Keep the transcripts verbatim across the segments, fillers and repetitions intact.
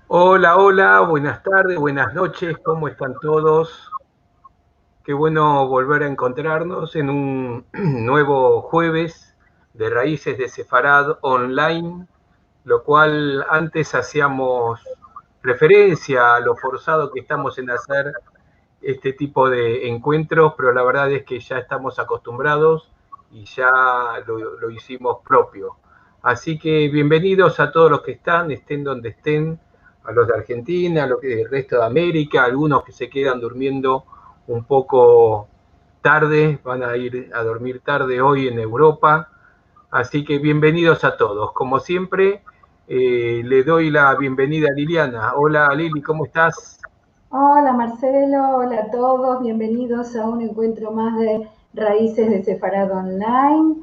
Hola, hola, buenas tardes, buenas noches, ¿cómo están todos? Qué bueno volver a encontrarnos en un nuevo jueves de Raíces de Sefarad online, lo cual antes hacíamos referencia a lo forzado que estamos en hacer este tipo de encuentros, pero la verdad es que ya estamos acostumbrados y ya lo, lo hicimos propio. Así que bienvenidos a todos los que están, estén donde estén, a los de Argentina, a los que, el resto de América, algunos que se quedan durmiendo un poco tarde, van a ir a dormir tarde hoy en Europa. Así que bienvenidos a todos. Como siempre, eh, le doy la bienvenida a Liliana. Hola Lili, ¿cómo estás? Hola Marcelo, hola a todos, bienvenidos a un encuentro más de Raíces de Sefarad Online.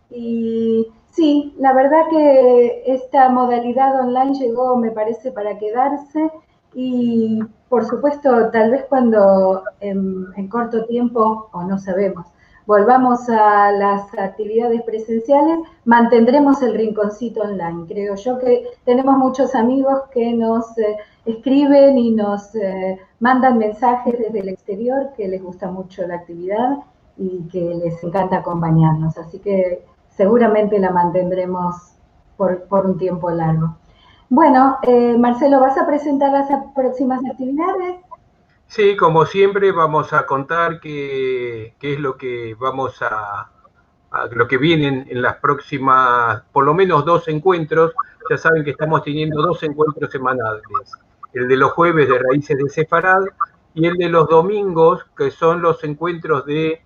Y sí, la verdad que esta modalidad online llegó, me parece, para quedarse y, por supuesto, tal vez cuando en, en corto tiempo, o no sabemos, volvamos a las actividades presenciales, mantendremos el rinconcito online. Creo yo que tenemos muchos amigos que nos eh, escriben y nos eh, mandan mensajes desde el exterior que les gusta mucho la actividad y que les encanta acompañarnos. Así que seguramente la mantendremos por, por un tiempo largo. Bueno, eh, Marcelo, ¿vas a presentar las próximas actividades? Sí, como siempre vamos a contar qué, qué es lo que vamos a, a lo que vienen en las próximas, por lo menos dos encuentros. Ya saben que estamos teniendo dos encuentros semanales, el de los jueves de Raíces de Sefarad y el de los domingos, que son los encuentros de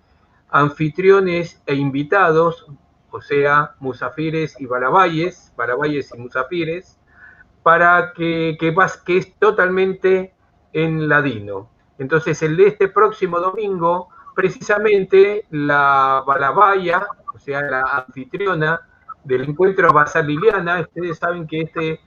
anfitriones e invitados, o sea, musafires y balabayes, balabayes y musafires, para que, que, vas, que es totalmente en ladino. Entonces, el de este próximo domingo, precisamente la balabaya, o sea, la anfitriona del encuentro, va a ser Liliana. Ustedes saben que este,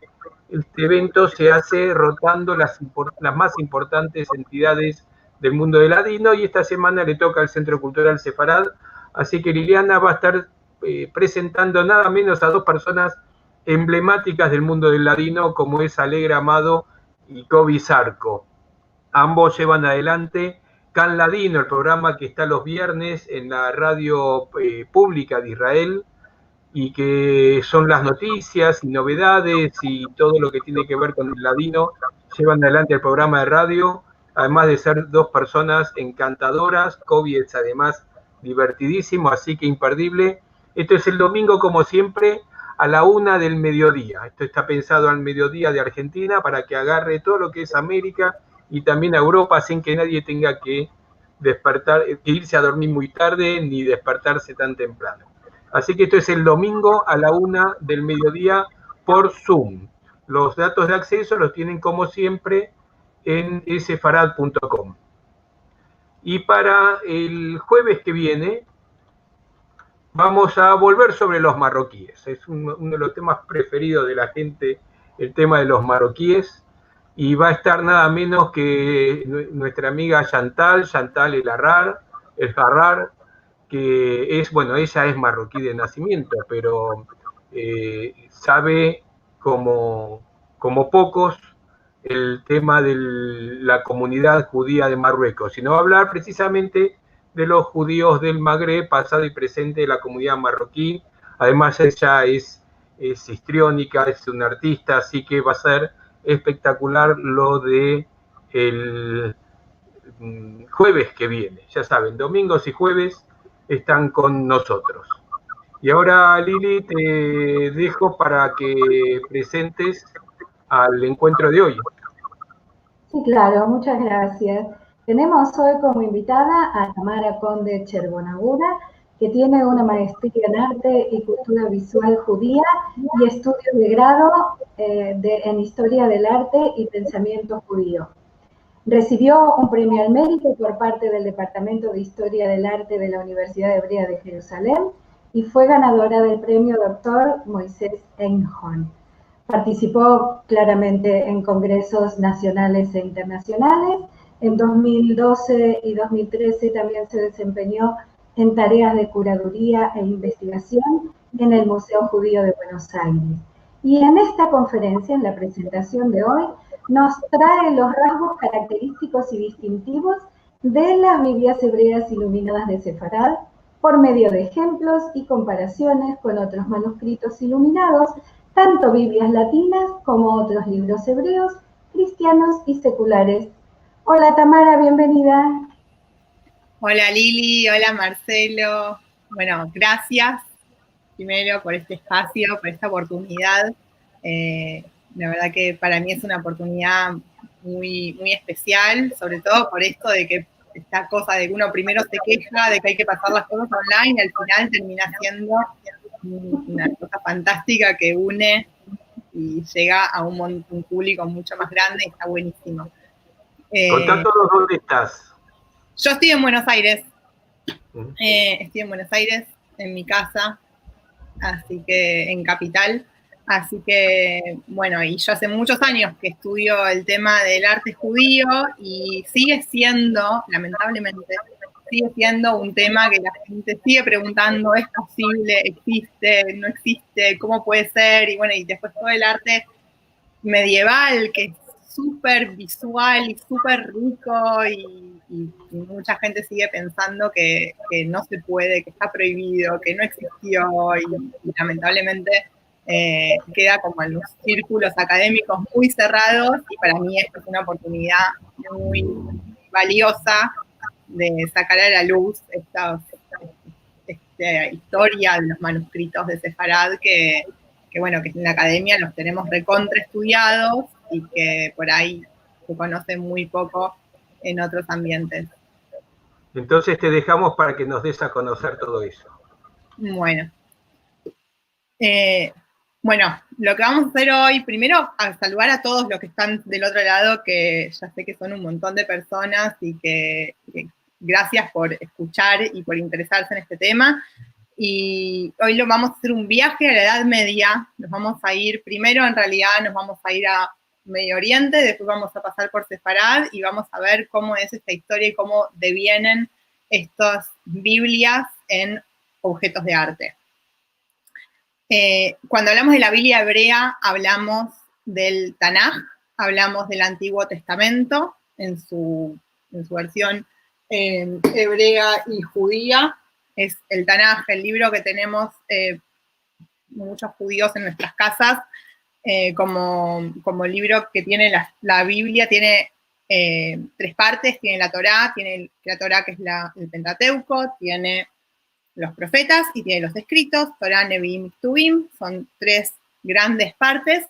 este evento se hace rotando las, las más importantes entidades del mundo de ladino, y esta semana le toca al Centro Cultural Sefarad, así que Liliana va a estar eh, presentando nada menos a dos personas emblemáticas del mundo del ladino, como es Alegra Amado y Kobi Zarco. Ambos llevan adelante Kan Ladino, el programa que está los viernes en la radio eh, pública de Israel, y que son las noticias y novedades y todo lo que tiene que ver con el ladino. Llevan adelante el programa de radio, además de ser dos personas encantadoras. Kobi es además divertidísimo, así que imperdible. Esto es el domingo, como siempre, a la una del mediodía. Esto está pensado al mediodía de Argentina para que agarre todo lo que es América y también a Europa sin que nadie tenga que despertar, que irse a dormir muy tarde ni despertarse tan temprano. Así que esto es el domingo a la una del mediodía por Zoom. Los datos de acceso los tienen, como siempre, en sefarad punto com. Y para el jueves que viene vamos a volver sobre los marroquíes. Es un, uno de los temas preferidos de la gente, el tema de los marroquíes. Y va a estar nada menos que nuestra amiga Chantal, Chantal El Harrar, El Harrar, que es, bueno, ella es marroquí de nacimiento, pero eh, sabe como, como pocos el tema de la comunidad judía de Marruecos, sino hablar precisamente de los judíos del Magreb, pasado y presente de la comunidad marroquí. Además, ella es, es histriónica, es una artista, así que va a ser espectacular lo de el mm, jueves que viene. Ya saben, domingos y jueves están con nosotros. Y ahora, Lili, te dejo para que presentes al encuentro de hoy. Sí, claro, muchas gracias. Tenemos hoy como invitada a Tamara Conde Cherbonagura, que tiene una maestría en arte y cultura visual judía y estudios de grado eh, de, en historia del arte y pensamiento judío. Recibió un premio al mérito por parte del Departamento de Historia del Arte de la Universidad Hebrea de Jerusalén y fue ganadora del premio doctor Moisés Einhorn. Participó claramente en congresos nacionales e internacionales. En dos mil doce y dos mil trece también se desempeñó en tareas de curaduría e investigación en el Museo Judío de Buenos Aires. Y en esta conferencia, en la presentación de hoy, nos trae los rasgos característicos y distintivos de las Biblias Hebreas Iluminadas de Sefarad, por medio de ejemplos y comparaciones con otros manuscritos iluminados, tanto Biblias latinas como otros libros hebreos, cristianos y seculares. Hola Tamara, bienvenida. Hola Lili, hola Marcelo. Bueno, gracias primero por este espacio, por esta oportunidad. Eh, la verdad que para mí es una oportunidad muy, muy especial, sobre todo por esto de que esta cosa de que uno primero se queja de que hay que pasar las cosas online y al final termina siendo una cosa fantástica que une y llega a un, un público mucho más grande y está buenísimo. Eh, Contá a todos dónde estás. Yo estoy en Buenos Aires. Eh, estoy en Buenos Aires, en mi casa, así que en capital. Así que, bueno, y yo hace muchos años que estudio el tema del arte judío y sigue siendo, lamentablemente, sigue siendo un tema que la gente sigue preguntando, ¿es posible? ¿Existe? ¿No existe? ¿Cómo puede ser? Y bueno, y después todo el arte medieval, que es súper visual y súper rico y, y, y mucha gente sigue pensando que, que, no se puede, que está prohibido, que no existió y, y lamentablemente eh, queda como en los círculos académicos muy cerrados y para mí esto es una oportunidad muy valiosa de sacar a la luz estas, esta historia de los manuscritos de Sefarad que, que, bueno, que en la academia los tenemos recontraestudiados y que por ahí se conoce muy poco en otros ambientes. Entonces te dejamos para que nos des a conocer todo eso. Bueno. Eh, bueno, lo que vamos a hacer hoy, primero a saludar a todos los que están del otro lado, que ya sé que son un montón de personas y que, que gracias por escuchar y por interesarse en este tema. Y hoy lo vamos a hacer un viaje a la Edad Media. Nos vamos a ir, primero en realidad nos vamos a ir a Medio Oriente, después vamos a pasar por Sefarad y vamos a ver cómo es esta historia y cómo devienen estas Biblias en objetos de arte. Eh, cuando hablamos de la Biblia hebrea, hablamos del Tanaj, hablamos del Antiguo Testamento en su, en su versión eh, hebrea y judía. Es el Tanaj, el libro que tenemos eh, muchos judíos en nuestras casas, eh, como, como, libro que tiene la, la Biblia, tiene eh, tres partes, tiene la Torá, tiene la Torá que es la, el Pentateuco, tiene los profetas y tiene los escritos, Torá, Nevi'im y Ketuvim, son tres grandes partes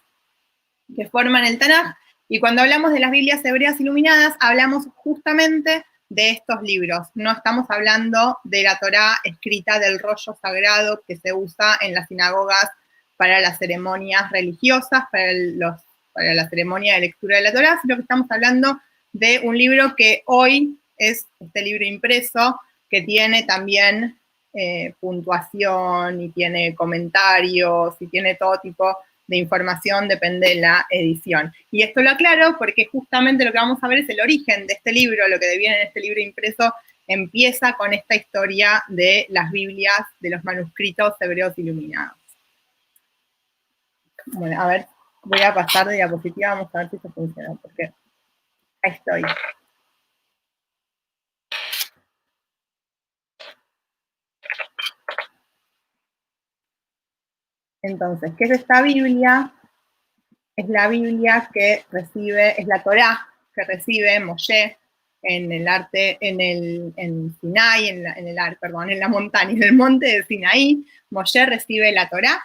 que forman el Tanaj. Y cuando hablamos de las Biblias hebreas iluminadas, hablamos justamente de estos libros. No estamos hablando de la Torá escrita, del rollo sagrado que se usa en las sinagogas para las ceremonias religiosas, para, los, para la ceremonia de lectura de la Torá, sino que estamos hablando de un libro que hoy es este libro impreso, que tiene también eh, puntuación y tiene comentarios y tiene todo tipo de información, depende de la edición. Y esto lo aclaro porque justamente lo que vamos a ver es el origen de este libro, lo que deviene en este libro impreso empieza con esta historia de las Biblias, de los manuscritos hebreos iluminados. Bueno, a ver, voy a pasar de diapositiva, vamos a ver si esto funciona, porque ahí estoy. Entonces, ¿qué es esta Biblia? Es la Biblia que recibe, es la Torá que recibe Moshe en el arte, en el, en Sinai, en, la, en el ar, perdón, en la montaña, en el monte de Sinaí. Moshe recibe la Torá,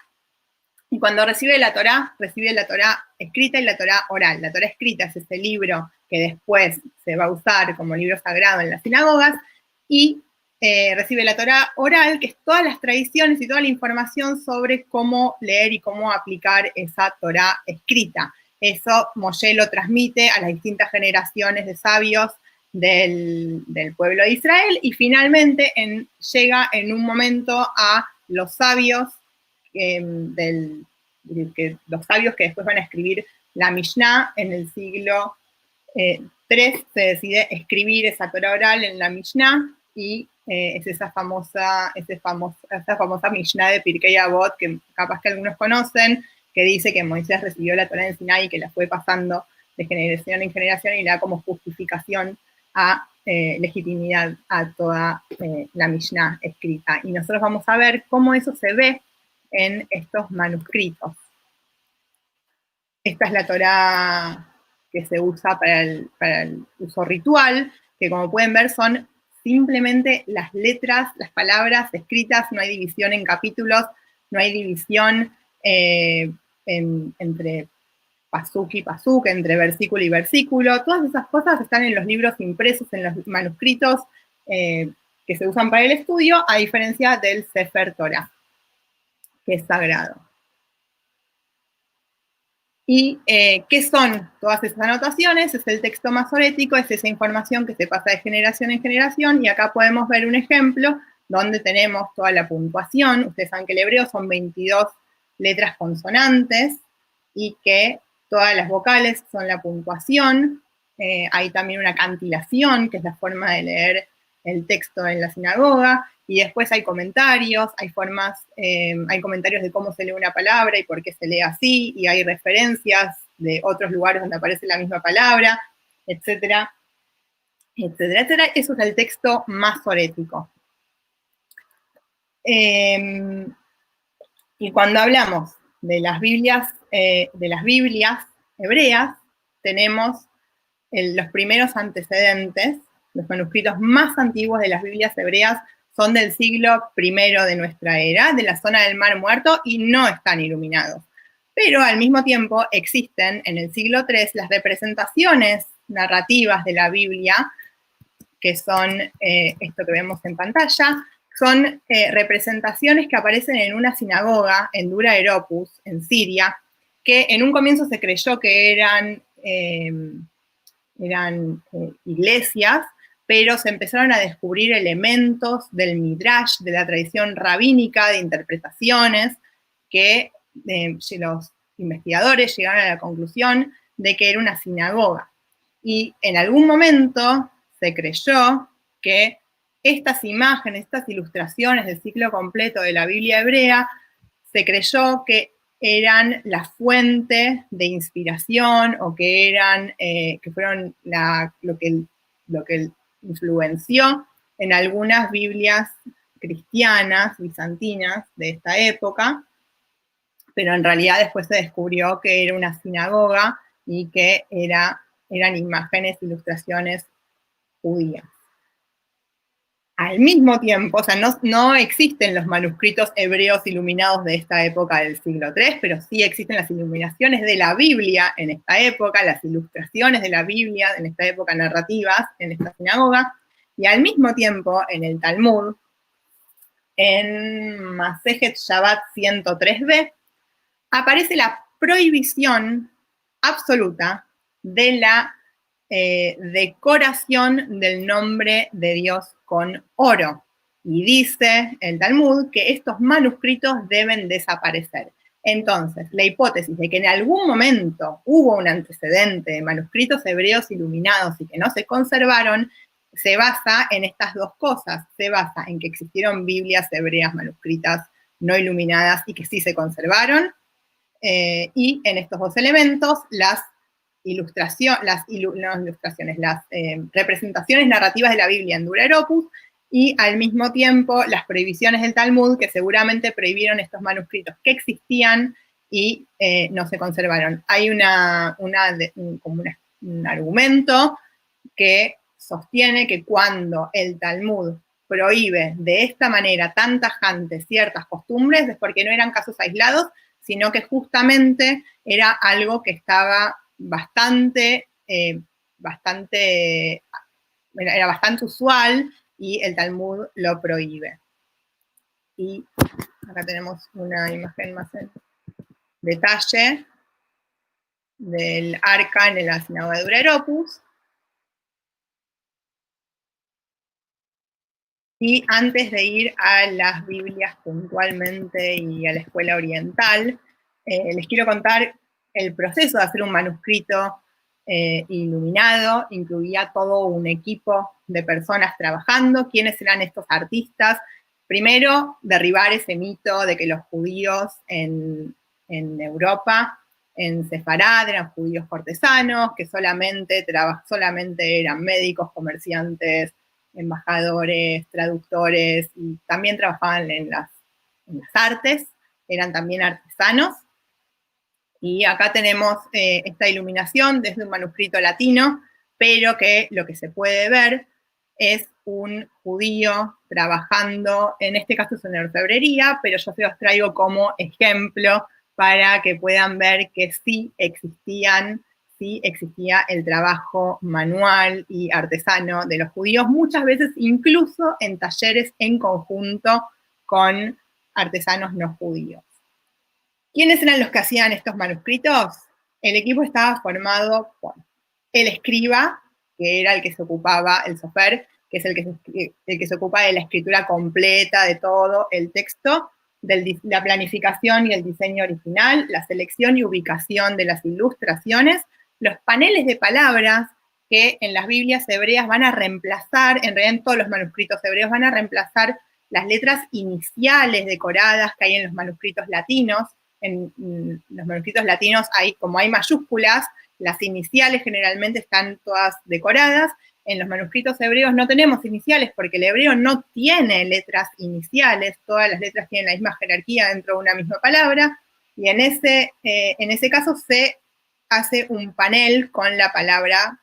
y cuando recibe la Torá, recibe la Torá escrita y la Torá oral. La Torá escrita es ese libro que después se va a usar como libro sagrado en las sinagogas, y eh, recibe la Torá oral, que es todas las tradiciones y toda la información sobre cómo leer y cómo aplicar esa Torá escrita. Eso Moshe lo transmite a las distintas generaciones de sabios del, del pueblo de Israel y finalmente en, llega en un momento a los sabios eh, del, que, los sabios que después van a escribir la Mishnah en el siglo eh, tres se decide escribir esa Torah oral en la Mishnah y eh, es esa famosa, ese famoso, esa famosa Mishnah de Pirkei Avot que capaz que algunos conocen, que dice que Moisés resibió la Torá en Sinai y que la fue pasando de generasion en generasion i le da komo justifikasion a, eh, lejitimidad a toda, eh, la Mishnah eskrita. I nosotros vamos a ver komo ezo se ve en estos manuskritos. Esta es la Torá ke se uza para el, para el uzo ritual, ke komo pueden ver son simplemente las letras, las palavras eskritas, no ay divizion en kapitulos, no ay divizion, eh, en, entre pasuk i pasuk, entre versikulo i versikulo. Todas ezas kozas estan en los livros impresos, en los manuskritos, eh, ke se uzan para el estudio, a diferensia del Sefer Torah, ke es sagrado. I, eh, ke son todas ezas anotasiones? Es el teksto masoretiko, es eza informasion ke se pasa de generasion en generasion, i aka podemos ver un enshemplo donde tenemos toda la puntuasion. Ustedes saven ke el ebreo son veintidos letras konsonantes i ke todas las vokales son la puntuasion. Eh, ay tambien una kantilasion, ke es la forma de leer el teksto en la sinagoga, i despues ay komentarios, ay formas, eh, ay komentarios de komo se lee una palavra i por ke se lee ansi, i ay referensias de otros lugares donde aparese la mizma palavra, etsetera, etsetera, etsetera. Ezo es el teksto masoretiko. Em, i kuando avlamos de las Biblias, eh, de las Biblias ebreas, tenemos el, los primeros antesedentes, los manuskritos mas antiguos de las Biblias ebreas son del siglo primero de nuestra era, de la zona del Mar Muerto, i no estan iluminados. Pero al mizmo tiempo existen en el siglo tres las representasiones narrativas de la Biblia, ke son, eh, esto ke vemos en pantaya, son, eh, representasiones ke aparesen en una sinagoga en Dura Europus, en Siria, ke en un komienzo se kreyo ke eran, eh, eran, eh, iglesias, pero se empesaron a deskuvrir elementos del midrash, de la tradision rabinika, de interpretasiones, ke, eh, los investigadores yegaron a la konkluzion de ke era una sinagoga. I en algun momento se kreyo ke estas imajenes, estas ilustrasiones del siklo kompleto de la Biblia ebrea, se kreyo ke eran la fuente de inspirasion o ke eran, eh, ke fueron la, lo ke, lo ke influensio en algunas Biblias kristianas, bizantinas de esta epoka, pero en realidad despues se deskuvrio ke era una sinagoga i ke era, eran imajenes, ilustrasiones judias. Al mizmo tiempo, o sea, no, no existen los manuskritos ebreos iluminados de esta epoka del siglo tres, pero si existen las iluminasiones de la Biblia en esta epoka, las ilustrasiones de la Biblia en esta epoka narrativas en esta sinagoga, i al mizmo tiempo en el Talmud, en Masejet Shabbat siento tres b, aparese la proibizion absoluta de la, eh, dekorasion del nombre de Dios kon oro. I dize el Talmud ke estos manuskritos deven desapareser. Entonses, la ipotesis de ke en algun momento uvo un antesedente de manuskritos ebreos iluminados i ke no se konservaron, se baza en estas dos kozas. Se baza en ke egzistieron Biblias ebreas manuskritas no iluminadas i ke si se konservaron, eh, i en estos dos elementos, las ilustrasio-, las ilu-, no ilustrasiones, las, eh, representasiones narrativas de la Biblia en Dura Europus, i al mizmo tiempo las proibiziones del Talmud, ke seguramente proibieron estos manuskritos ke egzistian i, eh, no se konservaron. Ay una, una de, un, komo una, un argumento ke sostiene ke kuando el Talmud proibe de esta manera tan tajante siertas kostumbres es porke no eran kazos aizlados, sino ke justamente era algo ke estava bastante, eh, bastante, era, era bastante uzual i el Talmud lo proibe. I aka tenemos una imajen mas en detaye del arka en la sinagoga de Dura Europus. I antes de ir a las Biblias puntualmente i a la eskuela oriental, eh, les kiero kontar el proseso de azer un manuskrito, eh, iluminado. Inkluia todo un ekipo de personas trabajando. Kienes eran estos artistas? Primero, derribar ese mito de ke los djudios en, en Europa, en Sefarad, eran judíos cortesanos, que solamente, traba- solamente eran médicos, comerciantes, embajadores, traductores, y también trabajaban en las, en las artes, eran también artesanos. Y acá tenemos eh, esta iluminación desde un manuscrito latino, pero que lo que se puede ver es un judío trabajando, en este caso es una orfebrería, pero yo se los traigo como ejemplo para que puedan ver que sí existían, sí existía el trabajo manual y artesano de los judíos, muchas veces incluso en talleres en conjunto con artesanos no judíos. ¿Quiénes eran los que hacían estos manuscritos? El equipo estaba formado por el escriba, que era el que se ocupaba, el sofer, que es el que se, el que se ocupa de la escritura completa de todo el texto, de la planificación y el diseño original, la selección y ubicación de las ilustraciones, los paneles de palabras que en las Biblias hebreas van a reemplazar, en realidad en todos los manuscritos hebreos van a reemplazar las letras iniciales decoradas que hay en los manuscritos latinos. En, en los manuscritos latinos hay, como hay mayúsculas, las iniciales generalmente están todas decoradas. En los manuscritos hebreos no tenemos iniciales porque el hebreo no tiene letras iniciales, todas las letras tienen la misma jerarquía dentro de una misma palabra, y en ese, eh, en ese caso se hace un panel con la palabra,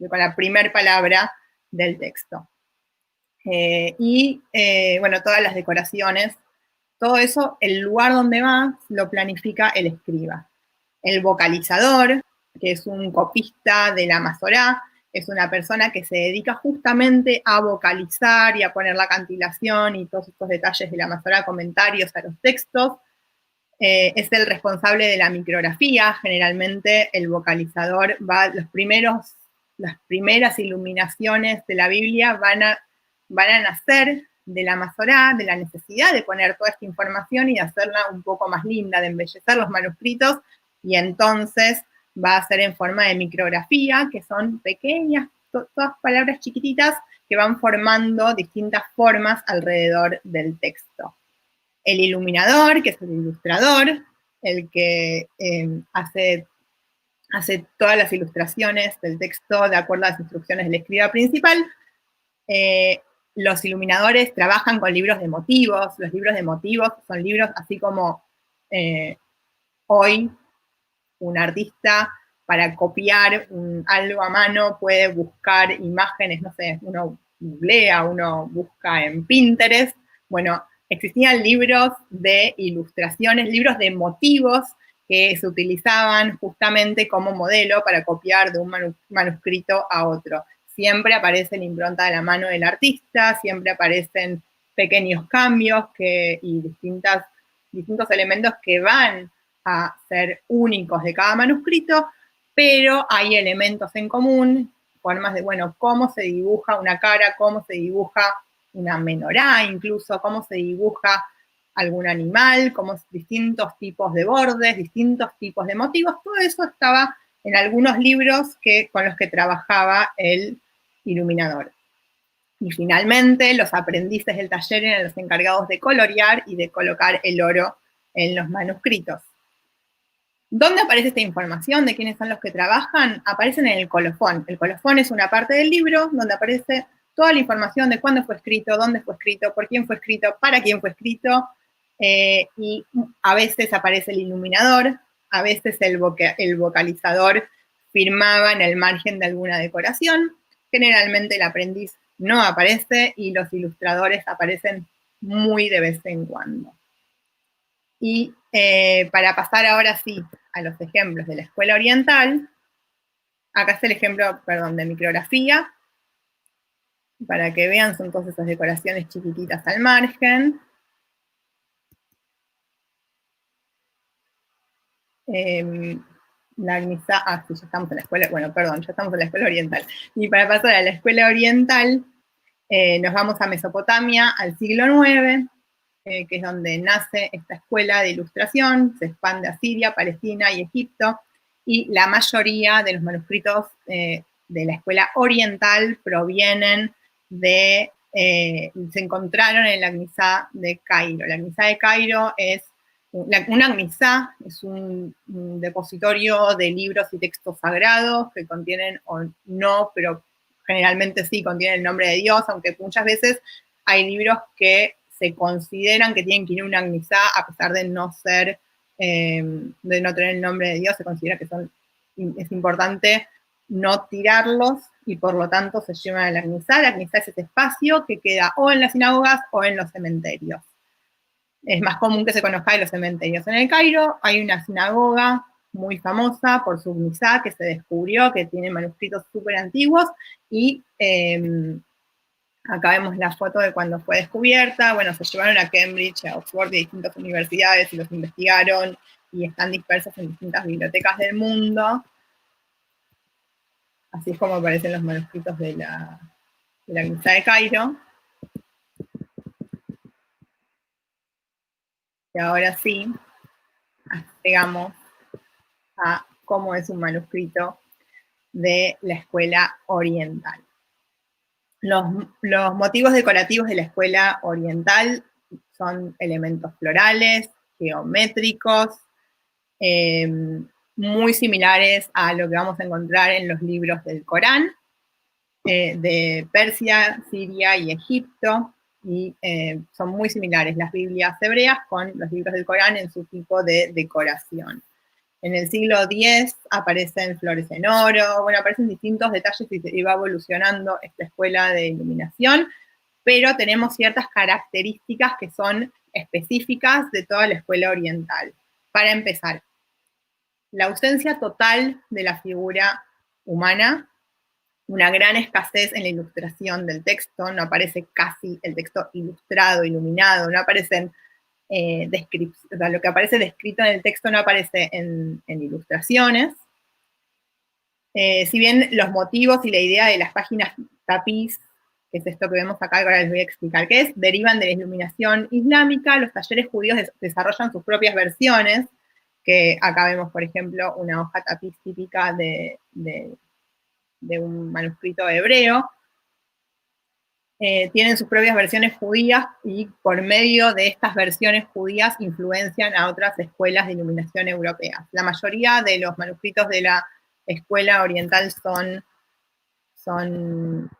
con la primer palabra del texto. Eh, y, eh, bueno, todas las decoraciones, todo eso, el lugar donde va, lo planifica el escriba. El vocalizador, que es un copista de la Masorá, es una persona que se dedica justamente a vocalizar y a poner la cantilación y todos estos detalles de la Masorá, comentarios a los textos. Eh, es el responsable de la micrografía. Generalmente el vocalizador va, los primeros, las primeras iluminaciones de la Biblia van a, van a nacer de la Masorá, de la necesidad de poner toda esta información y de hacerla un poco más linda, de embellecer los manuscritos, y entonces va a ser en forma de micrografía, que son pequeñas, to- todas palabras chiquititas que van formando distintas formas alrededor del texto. El iluminador, que es el ilustrador, el que eh, hace, hace todas las ilustraciones del texto de acuerdo a las instrucciones del escriba principal. Eh, los iluminadores trabajan con libros de motivos. Los libros de motivos son libros así como eh, hoy un artista para copiar un, algo a mano puede buscar imágenes, no sé, uno googlea, uno busca en Pinterest. Bueno, existían libros de ilustraciones, libros de motivos que se utilizaban justamente como modelo para copiar de un manu- manuscrito a otro. Siempre aparece la impronta de la mano del artista, siempre aparecen pequeños cambios que, y distintas, distintos elementos que van a ser únicos de cada manuscrito, pero hay elementos en común, formas de, bueno, cómo se dibuja una cara, cómo se dibuja una menorá, incluso cómo se dibuja algún animal, como distintos tipos de bordes, distintos tipos de motivos, todo eso estaba en algunos libros que, con los que trabajaba el iluminador. Y finalmente, los aprendices del taller eran los encargados de colorear y de colocar el oro en los manuscritos. ¿Dónde aparece esta información de quiénes son los que trabajan? Aparece en el colofón. El colofón es una parte del libro donde aparece toda la información de cuándo fue escrito, dónde fue escrito, por quién fue escrito, para quién fue escrito, eh, y a veces aparece el iluminador, a veces el, voca- el vocalizador firmaba en el margen de alguna decoración. Generalmente el aprendiz no aparece y los ilustradores aparecen muy de vez en cuando. Y eh, para pasar ahora sí a los ejemplos de la escuela oriental, acá está el ejemplo, perdón, de micrografía, para que vean, son todas esas decoraciones chiquititas al margen. Em, la Agnisá, ah, sí, ya estamos en la escuela, bueno, perdón, ya estamos en la escuela oriental. Y para pasar a la escuela oriental, eh, nos vamos a Mesopotamia, al siglo nueve, eh, que es donde nace esta escuela de ilustración, se expande a Siria, Palestina y Egipto, y la mayoría de los manuscritos eh, de la escuela oriental provienen de, eh, se encontraron en la Agnisá de Cairo. La Agnisá de Cairo es una, una gniza es un, un depositorio de libros y textos sagrados que contienen, o no, pero generalmente sí contienen el nombre de Dios, aunque muchas veces hay libros que se consideran que tienen que ir a una gniza a pesar de no ser, eh, de no tener el nombre de Dios, se considera que son, es importante no tirarlos y por lo tanto se llevan a la gniza. La gniza es ese espacio que queda o en las sinagogas o en los cementerios. Es más común que se conozca en los cementerios. En el Cairo hay una sinagoga muy famosa por su gniza que se descubrió, que tiene manuscritos súper antiguos y, eh, acá vemos la foto de cuando fue descubierta. Bueno, se llevaron a Cambridge, a Oxford y a distintas universidades y los investigaron y están dispersos en distintas bibliotecas del mundo. Así es como aparecen los manuscritos de la, de la gniza de Cairo. Y ahora sí, llegamos a cómo es un manuscrito de la escuela oriental. Los, los motivos decorativos de la escuela oriental son elementos florales, geométricos, eh, muy similares a lo que vamos a encontrar en los libros del Corán, eh, de Persia, Siria y Egipto, y, eh, son muy similares las Biblias hebreas con los libros del Corán en su tipo de decoración. En el siglo diez aparecen flores en oro, bueno, aparecen distintos detalles y se iba evolucionando esta escuela de iluminación, pero tenemos ciertas características que son específicas de toda la escuela oriental. Para empezar, la ausencia total de la figura humana, una gran escasez en la ilustración del texto, no aparece casi el texto ilustrado, iluminado, no aparecen, eh, descrip-, o sea, lo que aparece descrito en el texto no aparece en, en ilustraciones. Eh, si bien los motivos y la idea de las páginas tapiz, que es esto que vemos acá, ahora les voy a explicar qué es, derivan de la iluminación islámica, los talleres judíos des-, desarrollan sus propias versiones, que acá vemos, por ejemplo, una hoja tapiz típica de, de, de un manuscrito hebreo. Eh, tienen sus propias versiones judías y por medio de estas versiones judías influencian a otras escuelas de iluminación europeas. La mayoría de los manuscritos de la escuela oriental son, son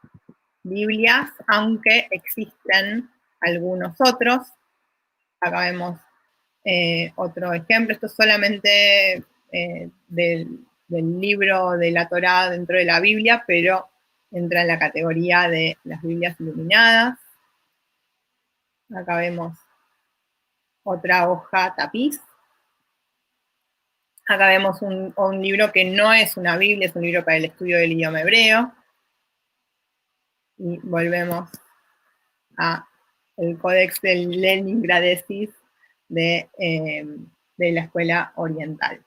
Biblias, aunque existen algunos otros. Acá vemos, eh, otro ejemplo. Esto es solamente, eh, del, del libro de la Torá dentro de la Biblia, pero entra en la categoría de las Biblias iluminadas. Acá vemos otra hoja tapiz. Acá vemos un, un libro que no es una Biblia, es un libro para el estudio del idioma hebreo. Y volvemos a el Codex del Leningradesis de, eh, de la escuela oriental.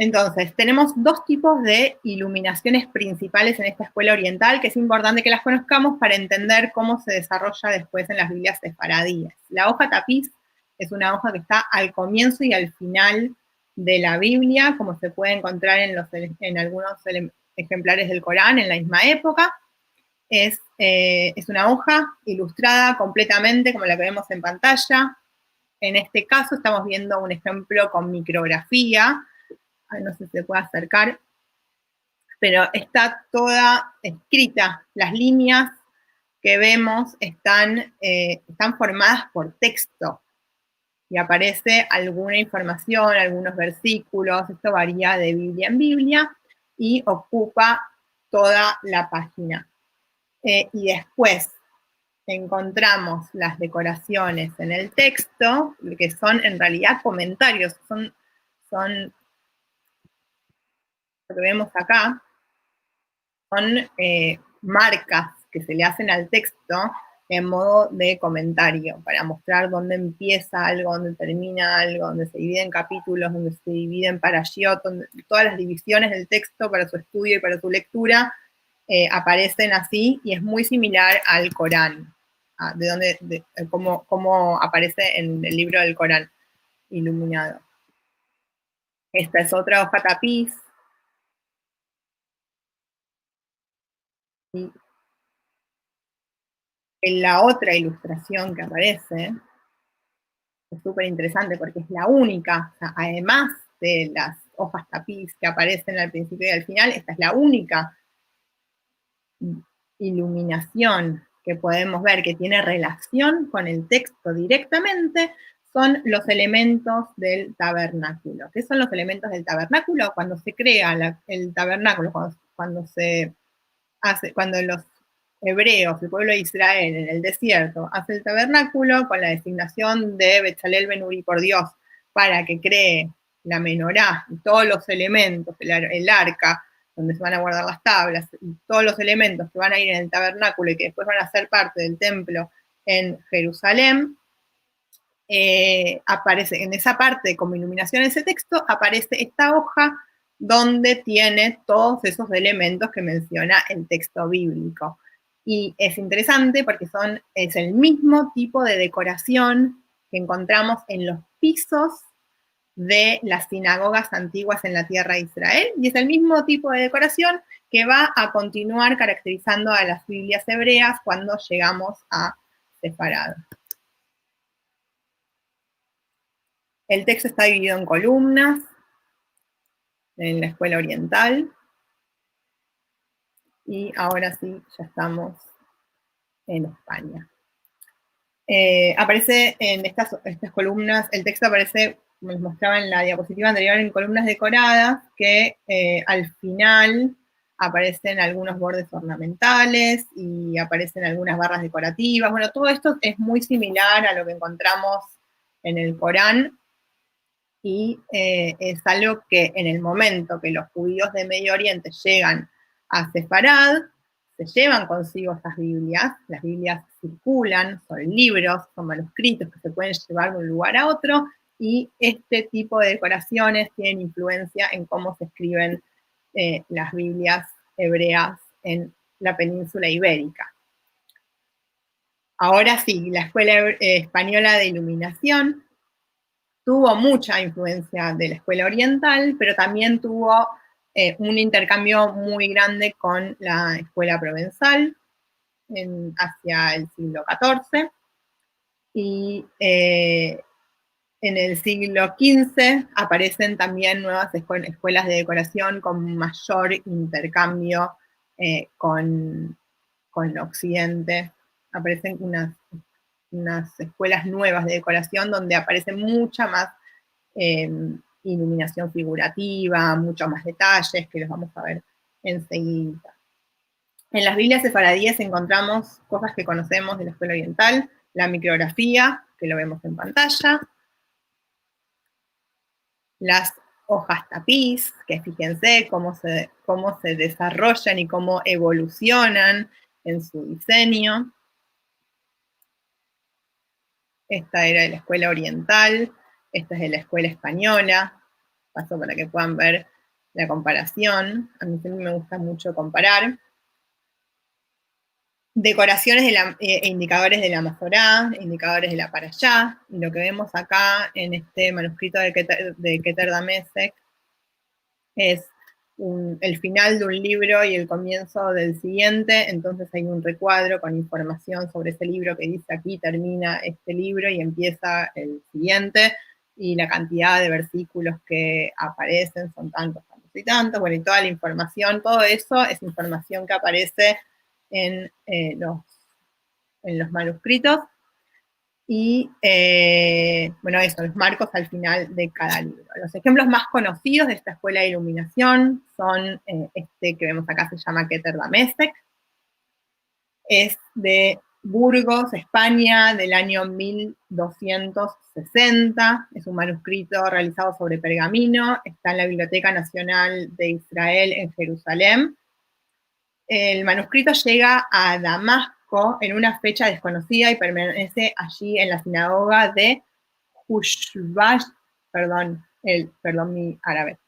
Entonces, tenemos dos tipos de iluminaciones principales en esta escuela oriental que es importante que las conozcamos para entender cómo se desarrolla después en las Biblias sefaradíes. La hoja tapiz es una hoja que está al comienzo y al final de la Biblia, como se puede encontrar en los, en algunos ele-, ejemplares del Corán en la misma época. Es, eh, es una hoja ilustrada completamente, como la que vemos en pantalla. En este caso estamos viendo un ejemplo con micrografía. Ay, no sé si se puede acercar, pero está toda escrita. Las líneas que vemos están, eh, están formadas por texto. Y aparece alguna información, algunos versículos, esto varía de Biblia en Biblia, y ocupa toda la página. Eh, y después encontramos las decoraciones en el texto, que son en realidad comentarios, son, son lo que vemos acá, son, eh, marcas que se le hacen al texto en modo de comentario, para mostrar dónde empieza algo, dónde termina algo, dónde se divide en capítulos, dónde se divide en parashiot, dónde, todas las divisiones del texto para su estudio y para su lectura, eh, aparecen así, y es muy similar al Corán, a, de donde, de, cómo, cómo aparece en el libro del Corán iluminado. Esta es otra hoja tapiz. Y en la otra ilustración que aparece, es súper interesante porque es la única, o sea, además de las hojas tapiz que aparecen al principio y al final, esta es la única iluminación que podemos ver que tiene relación con el texto directamente, son los elementos del tabernáculo. ¿Qué son los elementos del tabernáculo? Cuando se crea la, el tabernáculo, cuando, cuando se hace, cuando los hebreos, el pueblo de Israel en el desierto, hace el tabernáculo con la designación de Bezalel Ben Uri por Dios para que cree la menorá y todos los elementos, el, el arca, donde se van a guardar las tablas, y todos los elementos que van a ir en el tabernáculo y que después van a ser parte del templo en Jerusalén, eh, aparece en esa parte como iluminación, ese texto, aparece esta hoja donde tiene todos esos elementos que menciona el texto bíblico. Y es interesante porque son, es el mismo tipo de decoración que encontramos en los pisos de las sinagogas antiguas en la tierra de Israel, y es el mismo tipo de decoración que va a continuar caracterizando a las Biblias hebreas cuando llegamos a Sefarad. El texto está dividido en columnas en la escuela oriental. Y ahora sí, ya estamos en España. Eh, aparece en estas, estas columnas, el texto aparece, como les mostraba en la diapositiva anterior, en columnas decoradas que, eh, al final aparecen algunos bordes ornamentales y aparecen algunas barras decorativas. Bueno, todo esto es muy similar a lo que encontramos en el Corán y, eh, es algo que en el momento que los judíos de Medio Oriente llegan a Sefarad, se llevan consigo esas Biblias. Las Biblias circulan, son libros, son manuscritos que se pueden llevar de un lugar a otro, y este tipo de decoraciones tienen influencia en cómo se escriben, eh, las Biblias hebreas en la península ibérica. Ahora sí, la Escuela, eh, Española de Iluminación tuvo mucha influencia de la escuela oriental, pero también tuvo, eh, un intercambio muy grande con la escuela provenzal en, hacia el siglo catorce. Y, eh, en el siglo quince aparecen también nuevas escue-, escuelas de decoración con mayor intercambio, eh, con, con Occidente. Aparecen unas, unas escuelas nuevas de decoración donde aparece mucha más, eh, iluminación figurativa, muchos más detalles que los vamos a ver enseguida. En las Biblias sefaradíes encontramos cosas que conocemos de la escuela oriental, la micrografía, que lo vemos en pantalla, las hojas tapiz, que fíjense cómo se, cómo se desarrollan y cómo evolucionan en su diseño. Esta era de la escuela oriental, esta es de la escuela española. Paso para que puedan ver la comparación. A mí siempre me gusta mucho comparar. Decoraciones de la, eh, e indicadores de la Masorá, indicadores de la Parashá, y lo que vemos acá en este manuscrito de Keter, de Keter Damesek es un, el final de un libro y el comienzo del siguiente, entonces hay un recuadro con información sobre ese libro que dice: "Aquí termina este libro y empieza el siguiente", y la cantidad de versículos que aparecen son tantos, tantos y tantos, bueno, y toda la información, todo eso es información que aparece en, eh, los, en los manuscritos. Y, eh, bueno, eso, los marcos al final de cada libro. Los ejemplos más conocidos de esta escuela de iluminación son, eh, este que vemos acá, se llama Keter Damesek. Es de Burgos, España, del año mil doscientos sesenta. Es un manuscrito realizado sobre pergamino. Está en la Biblioteca Nacional de Israel en Jerusalén. El manuscrito llega a Damasco en una fecha desconocida y permanece allí en la sinagoga de Hushbash, perdón, el, perdón mi árabe,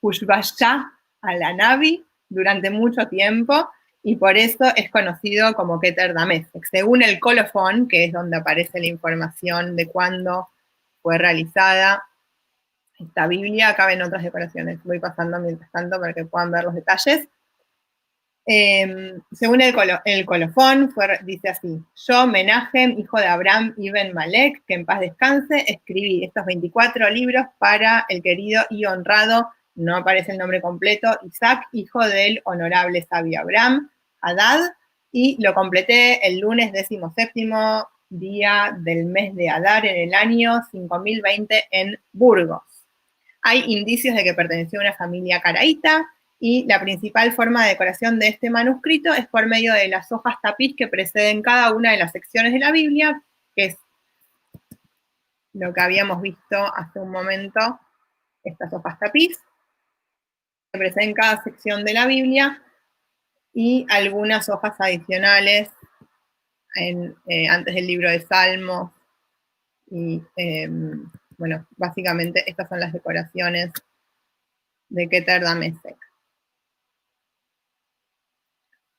Hushbashá al-Anabi durante mucho tiempo, y por eso es conocido como Keter Damesek. Según el colofón, que es donde aparece la información de cuándo fue realizada esta Biblia, caben otras decoraciones. Voy pasando mientras tanto para que puedan ver los detalles. Em, según el colo-, el colofón, fue, dice así: "Yo, Menahem, hijo de Abraham Ibn Malek, que en paz descanse, escribí estos veinticuatro libros para el querido y honrado", no aparece el nombre completo, "Isaac, hijo del honorable sabio Abraham Haddad, y lo completé el lunes decimoséptimo día del mes de Adar en el año cinco mil veinte en Burgos". Hay indicios de que perteneció a una familia caraíta, y la principal forma de decoración de este manuscrito es por medio de las hojas tapiz que preceden cada una de las secciones de la Biblia, que es lo que habíamos visto hace un momento, estas hojas tapiz que preceden cada sección de la Biblia, y algunas hojas adicionales en, eh, antes del libro de Salmos. Y, em, bueno, básicamente estas son las decoraciones de Keter Damesek.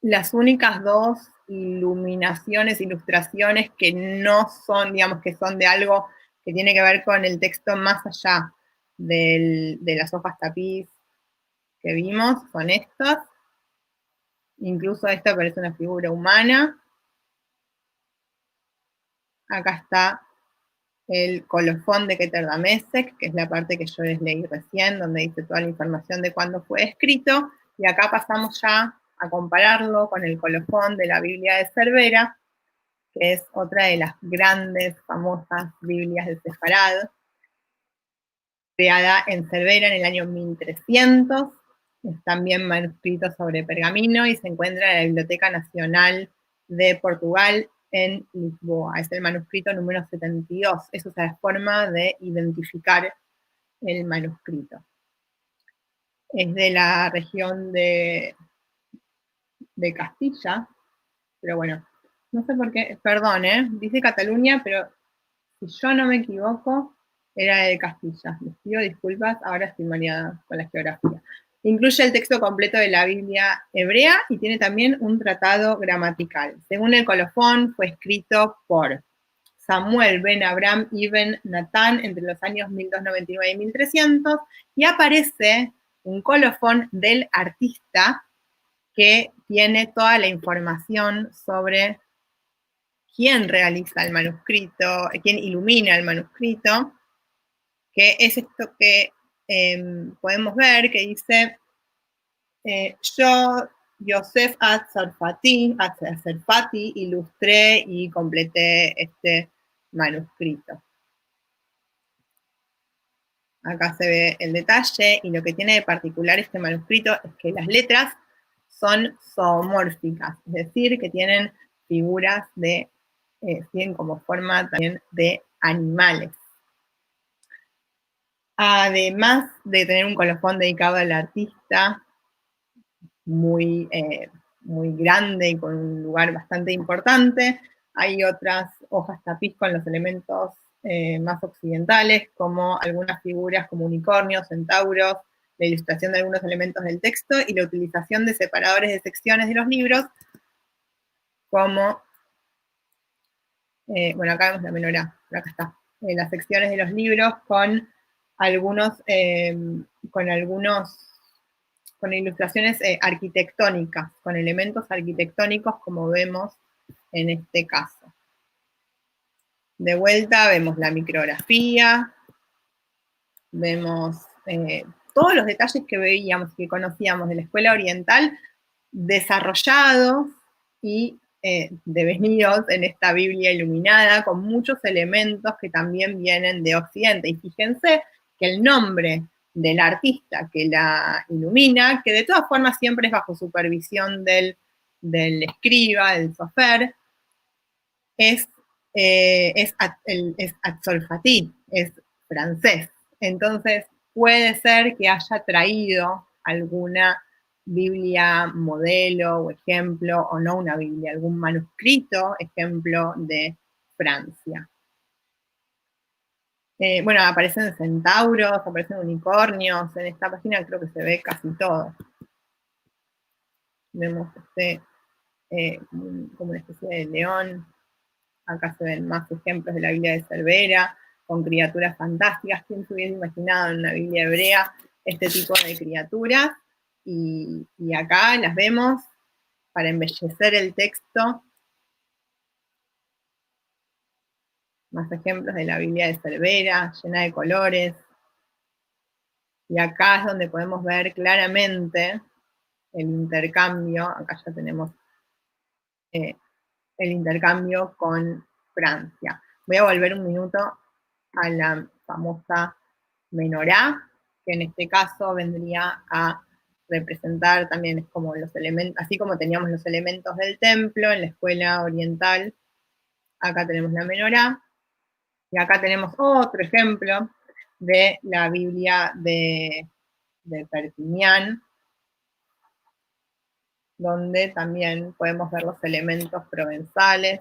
Las únicas dos iluminaciones, ilustraciones que no son, digamos, que son de algo que tiene que ver con el texto más allá del, de las hojas tapiz que vimos, son estas. Incluso esta parece una figura humana. Acá está el colofón de Keter Damesek, que es la parte que yo les leí recién, donde dice toda la información de cuándo fue escrito. Y acá pasamos ya a compararlo con el colofón de la Biblia de Cervera, que es otra de las grandes, famosas Biblias de Sefarad, creada en Cervera en el año mil trescientos. Es también manuscrito sobre pergamino y se encuentra en la Biblioteca Nacional de Portugal en Lisboa. Es el manuscrito número setenta y dos. Esa es la forma de identificar el manuscrito. Es de la región de, de Castilla, pero bueno, no sé por qué, perdón, ¿eh? Dice Cataluña, pero si yo no me equivoco, era de Castilla. Les pido disculpas, ahora estoy mareada con la geografía. Incluye el texto completo de la Biblia hebrea y tiene también un tratado gramatical. Según el colofón, fue escrito por Samuel ben Abraham ibn Natán entre los años mil doscientos noventa y nueve y mil trescientos, y aparece un colofón del artista que tiene toda la información sobre quién realiza el manuscrito, quién ilumina el manuscrito, que es esto que, em, podemos ver, que dice, eh, "Yo, Yosef Atzarfati, Atzarfati, ilustré y completé este manuscrito". Acá se ve el detalle, y lo que tiene de particular este manuscrito es que las letras son zoomórficas, es decir, que tienen figuras de, eh, tienen como forma también de animales. Además de tener un colofón dedicado al artista, muy, eh, muy grande y con un lugar bastante importante, hay otras hojas tapiz con los elementos, eh, más occidentales, como algunas figuras como unicornios, centauros, la ilustración de algunos elementos del texto y la utilización de separadores de secciones de los libros, como, eh, bueno, acá vemos la menorá, pero acá está, eh, las secciones de los libros con algunos, eh, con algunos, con ilustraciones, eh, arquitectónicas, con elementos arquitectónicos, como vemos en este caso. De vuelta vemos la micrografía, vemos, eh, todos los detalles que veíamos, que conocíamos de la escuela oriental, desarrollados y, eh, devenidos en esta Biblia iluminada, con muchos elementos que también vienen de Occidente. Y fíjense que el nombre del artista que la ilumina, que de todas formas siempre es bajo supervisión del, del escriba, del sofer, es, eh, es At-, el, es Atzolfati, es francés. Entonces, puede ser que haya traído alguna Biblia modelo o ejemplo, o no una Biblia, algún manuscrito ejemplo de Francia. Eh, bueno, aparecen centauros, aparecen unicornios, en esta página creo que se ve casi todo. Vemos este, eh, un, como una especie de león. Acá se ven más ejemplos de la Biblia de Cervera, con criaturas fantásticas. ¿Quién se hubiese imaginado en una Biblia hebrea este tipo de criaturas? Y, y acá las vemos para embellecer el texto. Mas ejemplos de la Biblia de Cervera, yena de kolores. I aka es donde podemos ver klaramente el interkambio. Aka ya tenemos, eh, el interkambio kon Fransia. Vo a volver un minuto a la famoza menorá, ke en este kazo vendria a reprezentar tambien, es komo los elementos, ansi komo teniamos los elementos del templo en la eskuela oriental, aka tenemos la menorá. I aka tenemos otro enshemplo de la Biblia de, de Perpignan, donde tambien podemos ver los elementos provenzales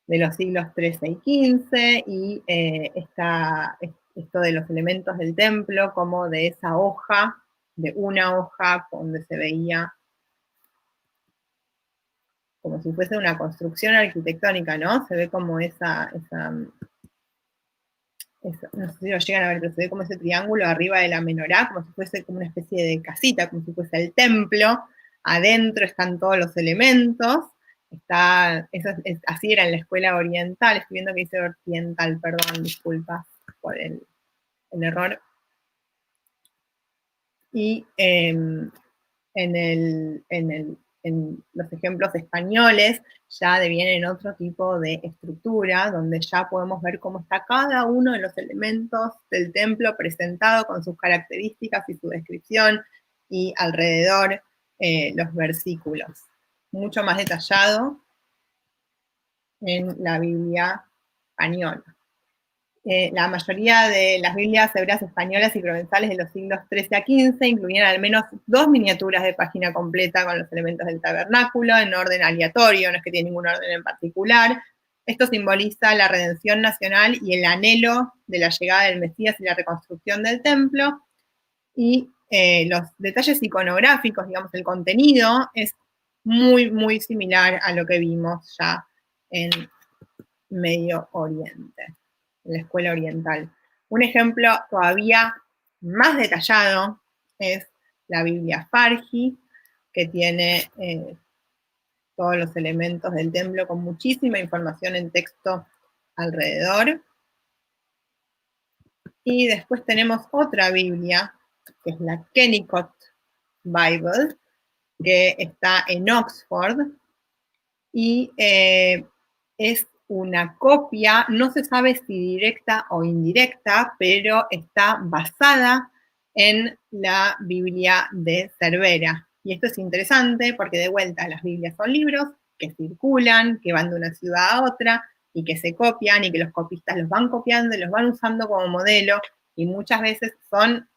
de los siglos treze i kinze i, eh, esta, esto de los elementos del templo, komo de esa oja, de una oja donde se veia komo si fuese una konstruksion arkitektonika, no? Se ve komo esa, esa, esa, no se si lo yegan a ver, pero se ve komo ese triangulo arriva de la menorá, komo si fuese komo una especie de kazita, komo si fuese el templo. Adentro estan todos los elementos. Esta, esa, es, ansi era en la eskuela oriental. Esto viendo ke dize oriental, perdon, diskulpas por el, el error. I, em, en el, en el, en los enshemplos espanyoles ya devienen otro tipo de estruktura, donde ya podemos ver komo esta kada uno de los elementos del templo prezentado kon sus karakteristikas i su deskripsion i alrededor, eh, los versikulos. Mucho mas detayado en la Biblia espanyola. Eh, la mayoria de las Biblias ebreas espanyolas i provenzales de los siglos treze a kinze inkluian al menos dos miniaturas de pajina kompleta kon los elementos del tabernakulo en orden aleatorio, no es ke tiene ningun orden en partikular. Esto simboliza la redension nasional i el anelo de la yegada del Mesias i la rekonstruksion del templo. I, eh, los detayes ikonografikos, digamos, el kontenido es muy, muy similar a lo ke vimos ya en Medio Oriente, en la eskuela oriental. Un enshemplo todavia mas detayado es la Biblia Farhi, ke tiene, eh, todos los elementos del templo kon muchisima informasion en teksto alrededor. I despues tenemos otra Biblia, ke es la Kennicott Bible, ke esta en Oxford, i, eh, es una kopia, no se save si direkta o indirekta, pero esta bazada en la Biblia de Cervera. I esto es interesante porke, de vuelta, las Biblias son livros ke sirkulan, ke van de una sivdad a otra, i ke se kopian, i ke los kopistas los van kopiando i los van uzando komo modelo, i muchas vezes son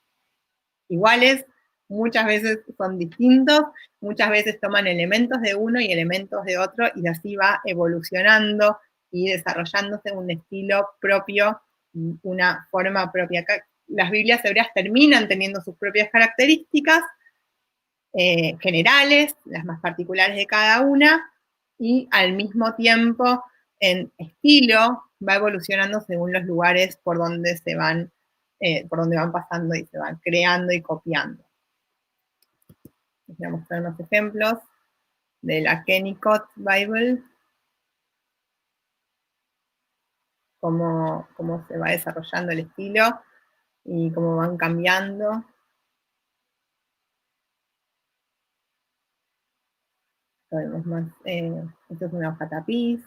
iguales, muchas vezes son distintos, muchas vezes toman elementos de uno i elementos de otro, i ansi va evolusionando i desaroyandose un estilo propio, una forma propia. Aka, las Biblias ebreas terminan teniendo sus propias karakteristikas, eh, jenerales, las mas partikulares de kada una, i al mizmo tiempo en estilo va evolusionando segun los lugares por donde se van, eh, por donde van pasando i se van kreando i kopiando. Les vo a mostrar unos enshemplos de la Kennicott Bible. Komo, komo se va desaroyando el estilo i komo van kambiando. Vemos mas, eh, esto es una oja tapiz.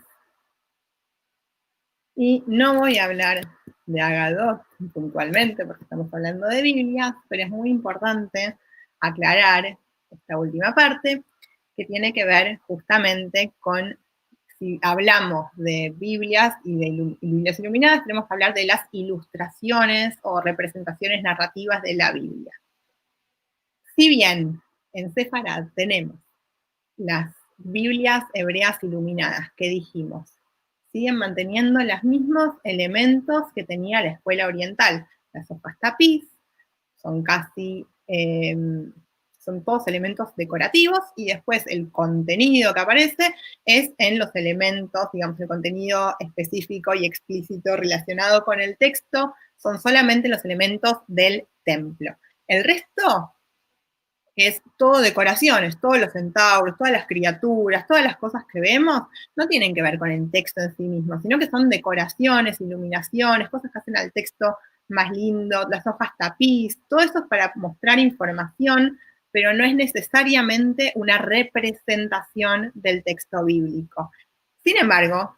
I no vo a avlar de Agadot puntualmente, porke estamos avlando de Biblias, pero es muy importante aklarar esta ultima parte, ke tiene ke ver justamente kon, si avlamos de Biblias i de ilu-, Biblias iluminadas, tenemos ke avlar de las ilustrasiones o reprezentasiones narrativas de la Biblia. Si bien en Sefarad tenemos las Biblias ebreas iluminadas ke dijimos, siguen manteniendo los mizmos elementos ke tenia la eskuela oriental. Las ojas tapiz son kasi, eh, son todos elementos dekorativos i despues el kontenido ke aparese es en los elementos, digamos, el kontenido espesifiko i eksplisito relasionado kon el teksto son solamente los elementos del templo. El resto Es todo decoraciones, todos los centauros, todas las criaturas, todas las cosas que vemos, no tienen que ver con el texto en sí mismo, sino que son decoraciones, iluminaciones, cosas que hacen al texto más lindo, las hojas tapiz, todo eso es para mostrar información, pero no es necesariamente una representación del texto bíblico. Sin embargo,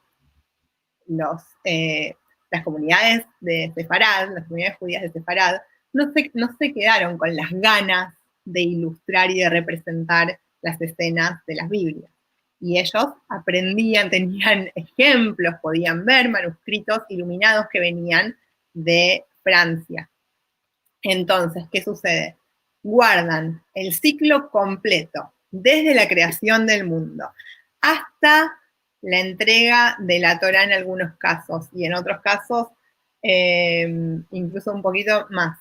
los, eh, las comunidades de Sefarad, las comunidades judías de Sefarad, no se, no se quedaron con las ganas de ilustrar y de representar las escenas de las Biblias. Y ellos aprendían, tenían ejemplos, podían ver manuscritos iluminados que venían de Francia. Entonces, ¿qué sucede? Guardan el ciclo completo, desde la creación del mundo hasta la entrega de la Torá en algunos casos, y en otros casos, eh, incluso un poquito más.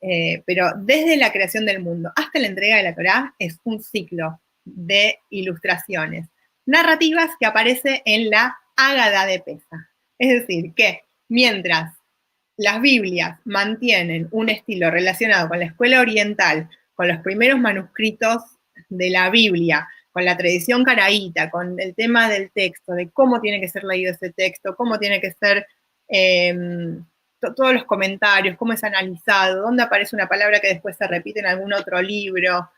Eh, pero desde la creación del mundo hasta la entrega de la Torá es un ciclo de ilustraciones narrativas que aparece en la Haggadah de Pesaj. Es decir, que mientras las Biblias mantienen un estilo relacionado con la escuela oriental, con los primeros manuscritos de la Biblia, con la tradición caraíta, con el tema del texto, de cómo tiene que ser leído ese texto, cómo tiene que ser, em, to-, todos los comentarios, cómo es analizado, dónde aparece una palabra que después se repite en algún otro libro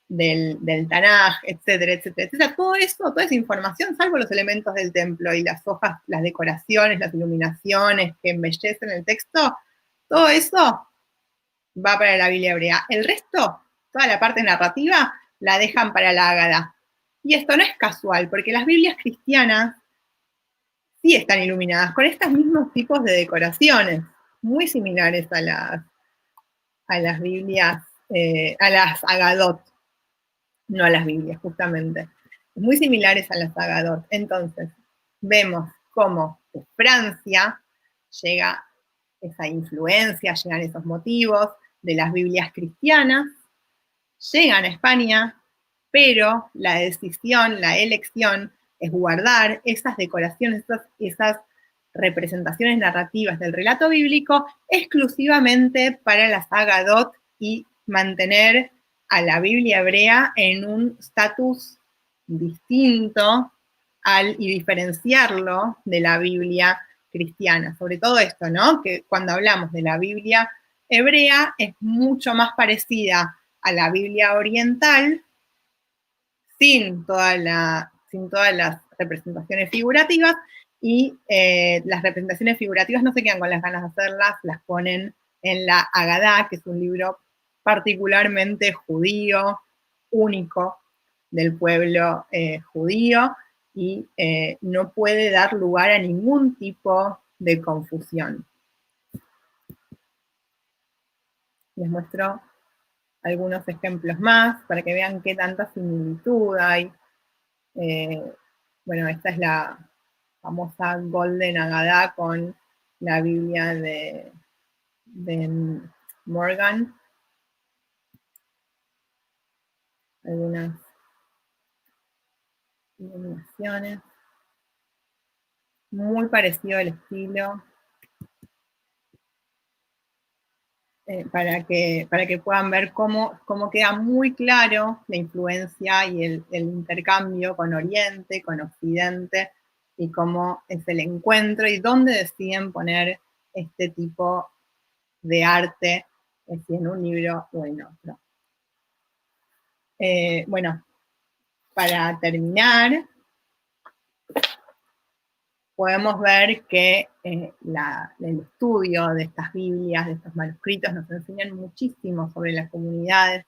del, del Tanaj, etcétera, etcétera, etcétera. Todo eso, toda esa información, salvo los elementos del templo y las hojas, las decoraciones, las iluminaciones que embellecen el texto, todo eso va para la Biblia hebrea. El resto, toda la parte narrativa, la dejan para la Haggadah. Y esto no es casual, porque las Biblias cristianas sí están iluminadas con estos mismos tipos de decoraciones, muy similares a las, a las Biblias, eh, a las Haggadot, no a las Biblias, justamente, muy similares a las Haggadot. Entonces, vemos cómo de Francia llega esa influencia, llegan esos motivos de las Biblias cristianas, llegan a España, pero la decisión, la elección es guardar esas decoraciones, esas, esas representaciones narrativas del relato bíblico exclusivamente para las Haggadot y mantener a la Biblia hebrea en un estatus distinto al, y diferenciarlo de la Biblia cristiana. Sobre todo esto, ¿no? Que cuando hablamos de la Biblia hebrea es mucho más parecida a la Biblia oriental, sin toda la, sin todas las representaciones figurativas, y, eh, las representaciones figurativas no se quedan con las ganas de hacerlas, las ponen en la Haggadah, que es un libro particularmente judío, único del pueblo, eh, judío, y, eh, no puede dar lugar a ningún tipo de confusión. Les muestro algunos ejemplos más para que vean qué tanta similitud hay. Eh, bueno, esta es la famosa Golden Haggadah con la Biblia de, de Morgan. Algunas iluminaciones. Muy parecido el estilo. Eh, para que, para que puedan ver cómo, cómo queda muy claro la influencia y el, el intercambio con Oriente, con Occidente, y cómo es el encuentro y dónde deciden poner este tipo de arte, eh, si en un libro o en otro. Eh, bueno, para terminar, podemos ver que, eh, la, el estudio de estas Biblias, de estos manuscritos, nos enseñan muchísimo sobre las comunidades,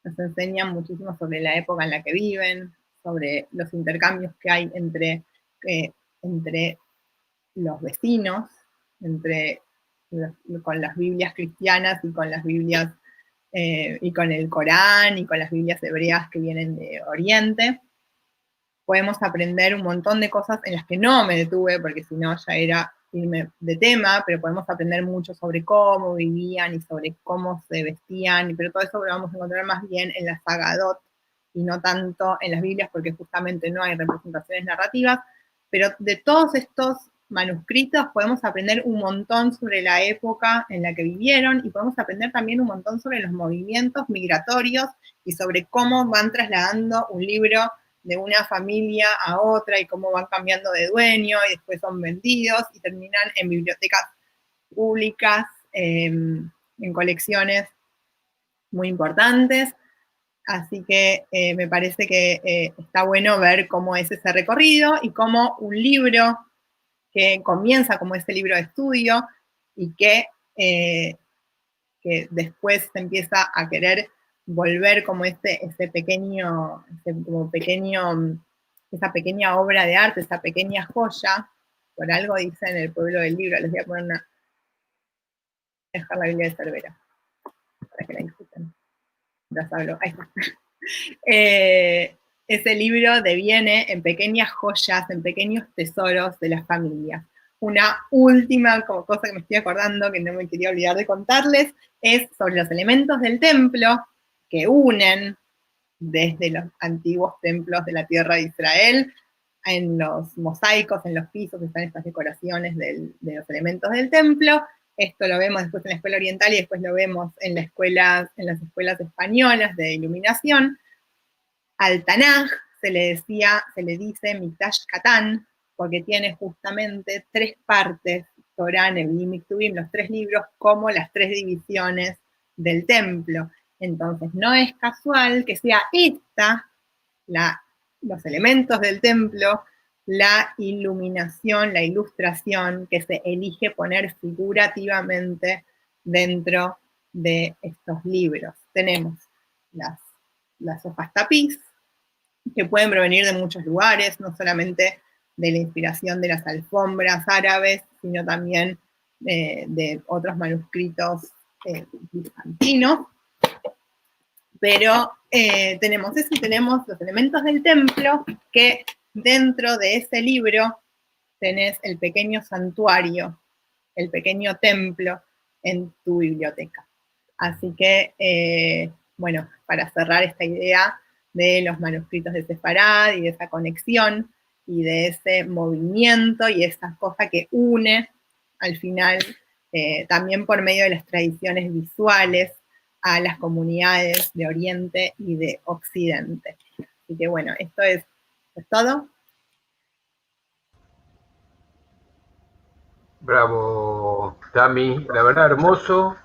nos enseñan muchísimo sobre la época en la que viven, sobre los intercambios que hay entre, eh, entre los vecinos, entre los, con las Biblias cristianas y con las Biblias, eh, y con el Corán y con las Biblias hebreas que vienen de Oriente. Podemos aprender un montón de cosas en las que no me detuve, porque si no ya era irme de tema, pero podemos aprender mucho sobre cómo vivían y sobre cómo se vestían, pero todo eso lo vamos a encontrar más bien en las Haggadot y no tanto en las Biblias, porque justamente no hay representaciones narrativas. Pero de todos estos manuscritos podemos aprender un montón sobre la época en la que vivieron y podemos aprender también un montón sobre los movimientos migratorios y sobre cómo van trasladando un libro de una familia a otra y cómo van cambiando de dueño y después son vendidos y terminan en bibliotecas públicas, eh, en colecciones muy importantes. Así que eh, me parece que eh, está bueno ver cómo es ese recorrido y cómo un libro que comienza como ese libro de estudio y que, eh, que después se empieza a querer volver como ese, ese pequeño, ese como pequeño, esa pequeña obra de arte, esa pequeña joya, por algo dicen el pueblo del libro, les voy a poner una, dejar la Biblia de Cervera, para que la disfruten. Mientras hablo, ahí está. Eh, ese libro deviene en pequeñas joyas, en pequeños tesoros de las familias. Una última co- cosa que me estoy acordando, que no me quería olvidar de contarles, es sobre los elementos del templo que unen desde los antiguos templos de la tierra de Israel. En los mosaicos, en los pisos, están estas decoraciones del- de los elementos del templo. Esto lo vemos después en la escuela oriental y después lo vemos en la escuela, en las escuelas españolas de iluminación. Al Tanaj se le decía, se le dice Mikdash Katan, porque tiene justamente tres partes, Torah, Nevi'im y Ketuvim, los tres libros, como las tres divisiones del templo. Entonces, no es casual que sea esta, la, los elementos del templo, la iluminación, la ilustración que se elige poner figurativamente dentro de estos libros. Tenemos las, las hojas tapiz, que pueden provenir de muchos lugares, no solamente de la inspiración de las alfombras árabes, sino también eh, de otros manuscritos eh, bizantinos. Pero eh, tenemos eso y tenemos los elementos del templo, que dentro de ese libro tenés el pequeño santuario, el pequeño templo en tu biblioteca. Así que, eh, bueno, para cerrar esta idea de los manuscritos de Sefarad y de esa conexión y de ese movimiento y esa cosa que une al final, eh, también por medio de las tradiciones visuales, a las comunidades de Oriente y de Occidente. Así que bueno, esto es, es todo. Bravo, Tami. La verdad, hermoso.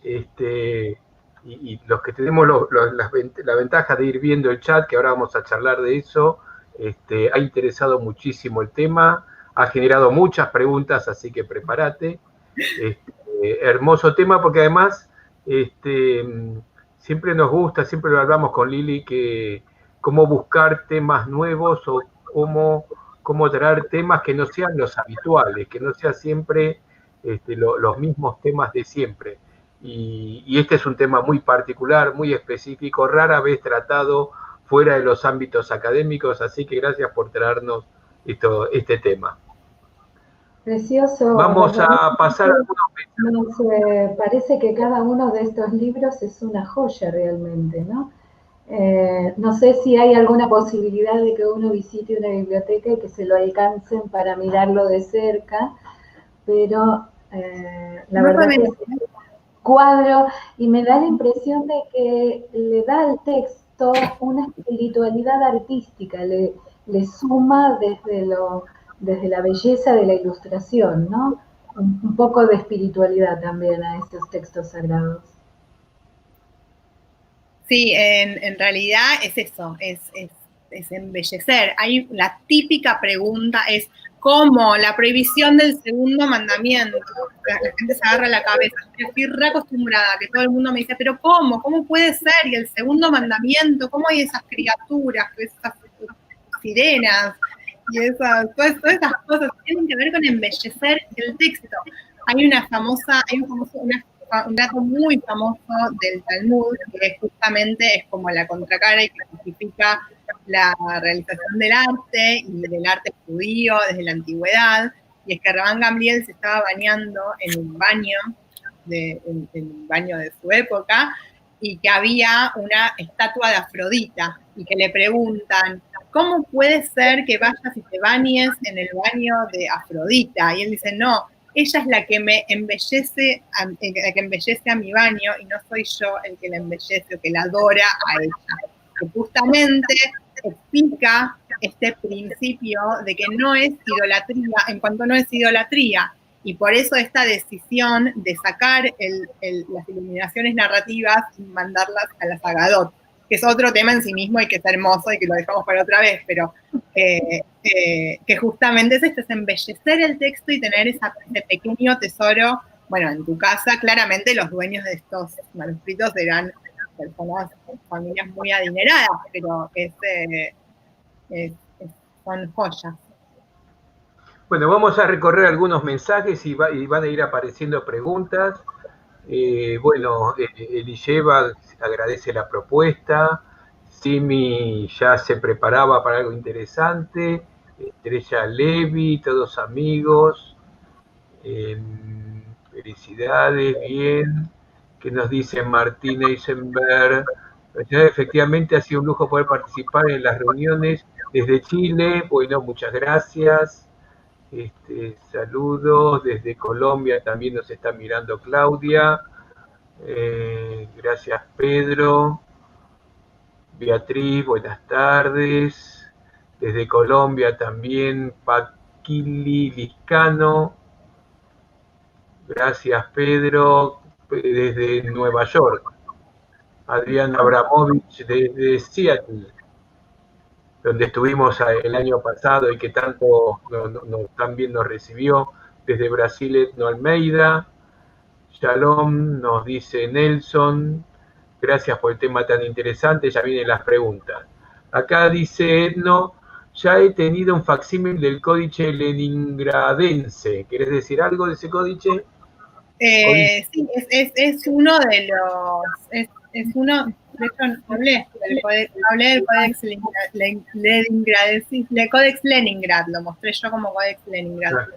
Este, y, y los que tenemos lo- lo- las vent- la ventaja de ir viendo el chat, que ahora vamos a charlar de eso, este, ha interesado muchísimo el tema, ha generado muchas preguntas, así que prepárate. Este, hermoso tema, porque además, este, mm, siempre nos gusta, siempre lo hablamos con Lili, que cómo buscar temas nuevos o cómo, cómo traer temas que no sean los habituales, que no sean siempre este, lo- los mismos temas de siempre. Y, y este es un tema muy particular, muy específico, rara vez tratado fuera de los ámbitos académicos, así que gracias por traernos esto, este tema. Precioso. Vamos Nos a pasar a algunos nos, eh, parece que cada uno de estos libros es una joya realmente, ¿no? Eh, no sé si hay alguna posibilidad de que uno visite una biblioteca y que se lo alcancen para mirarlo de cerca, pero eh, la No verdad saben. Que es un cuadro y me da la impresión de que le da al texto una espiritualidad artística, le, le suma desde, lo, desde la belleza de la ilustración, ¿no? Un, un poco de espiritualidad también a estos textos sagrados. Sí, en, en realidad es eso, es, es, es embellecer. Hay la típica pregunta es, ¿cómo? La prohibición del segundo mandamiento. La, la gente se agarra la cabeza, estoy reacostumbrada a que todo el mundo me dice, pero ¿cómo? ¿Cómo puede ser? Y el segundo mandamiento, ¿cómo hay esas criaturas, esas sirenas? Y esas, todas, todas esas cosas tienen que ver con embellecer el texto. Hay una famosa, hay un famoso, una, un dato muy famoso del Talmud, que justamente es como la contracara y que justifica la realización del arte y del arte judío desde la antigüedad, y es que Rabban Gamliel se estaba bañando en un baño, de, en, en un baño de su época, y que había una estatua de Afrodita, y que le preguntan, ¿cómo puede ser que vayas y te bañes en el baño de Afrodita? Y él dice, no, ella es la que me embellece, a, la que embellece a mi baño y no soy yo el que la embellece o que la adora a ella. Que justamente explica este principio de que no es idolatría, en cuanto no es idolatría. Y por eso esta decisión de sacar el, el, las iluminaciones narrativas y mandarlas a las Agadot, que es otro tema en sí mismo y que es hermoso y que lo dejamos para otra vez, pero eh, eh, que justamente es esto, es embellecer el texto y tener esa, ese pequeño tesoro. Bueno, en tu casa, claramente los dueños de estos manuscritos eran personas, familias muy adineradas, pero es, eh, es, es, son joyas. Bueno, vamos a recorrer algunos mensajes y, va, y van a ir apareciendo preguntas. Eh, bueno, eh, Elisheva agradece la propuesta. Simi ya se preparaba para algo interesante. Estrella Levy, todos amigos. Eh, felicidades, bien. Que nos dice Martín Eisenberg? Efectivamente, ha sido un lujo poder participar en las reuniones desde Chile. Bueno, muchas gracias. Este, saludos. Desde Colombia también nos está mirando Claudia. Eh, gracias, Pedro. Beatriz, buenas tardes. Desde Colombia también, Paquili Liscano. Gracias, Pedro. Desde Nueva York. Adrián Abramovich, desde Seattle, donde estuvimos el año pasado y que tanto no, no, no, tan bien nos recibió. Desde Brasil, Edno Almeida. Shalom, nos dice Nelson. Gracias por el tema tan interesante. Ya vienen las preguntas. Acá dice Edno, ya he tenido un facsímil del Códice Leningradense. ¿Querés decir algo de ese códice? Eh, sí, es, es, es, uno de los, es, es uno, de hecho, hablé del Códex, hablé del Códex Leningrad, le, Leningrad, sí, del Códex Leningrad, lo mostré yo como Códex Leningrad. Claro.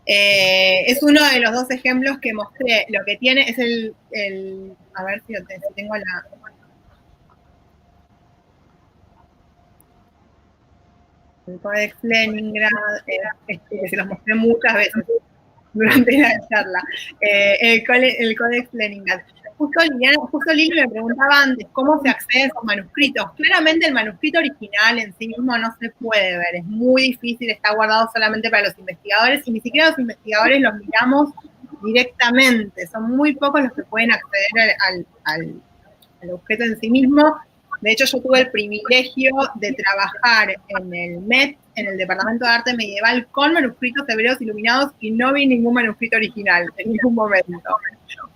Eh, es uno de los dos ejemplos que mostré. Lo que tiene es el, el a ver si, lo, si tengo la... El Códex Leningrad, eh, este, que se los mostré muchas veces durante la charla. Eh, el, el Códex Leningrad. Justo, Liliana, justo Lili me preguntaba antes cómo se accede a esos manuscritos. Claramente el manuscrito original en sí mismo no se puede ver, es muy difícil, está guardado solamente para los investigadores y ni siquiera los investigadores los miramos directamente, son muy pocos los que pueden acceder al, al, al, al objeto en sí mismo. De hecho, yo tuve el privilegio de trabajar en el Met, en el Departamento de Arte Medieval, con manuscritos hebreos iluminados y no vi ningún manuscrito original en ningún momento.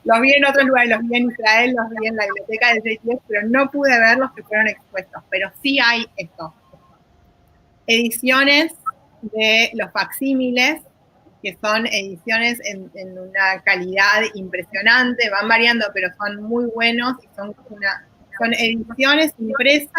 Los vi en otros lugares, los vi en Israel, los vi en la biblioteca de J T S, pero no pude ver los que fueron expuestos. Pero sí hay esto. Ediciones de los facsímiles, que son ediciones en, en una calidad impresionante, van variando, pero son muy buenos y son, una, son ediciones impresas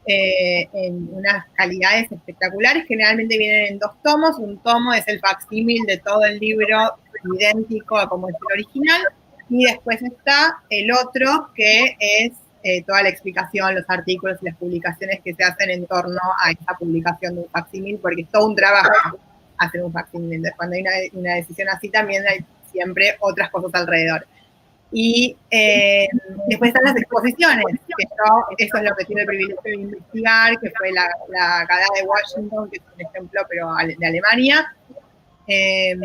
eh, en unas calidades espectaculares. Generalmente vienen en dos tomos. Un tomo es el facsímil de todo el libro, idéntico a como es el original. Y después está el otro, que es eh, toda la explicación, los artículos y las publicaciones que se hacen en torno a esta publicación de un facsímil, porque es todo un trabajo hacer un facsímil. Entonces, cuando hay una, una decisión así, también hay siempre otras cosas alrededor. Y eh, después están las exposiciones, que yo, eso es lo que tuve el privilegio de investigar, que fue la, la Haggadah de Washington, que es un ejemplo, pero de Alemania, eh,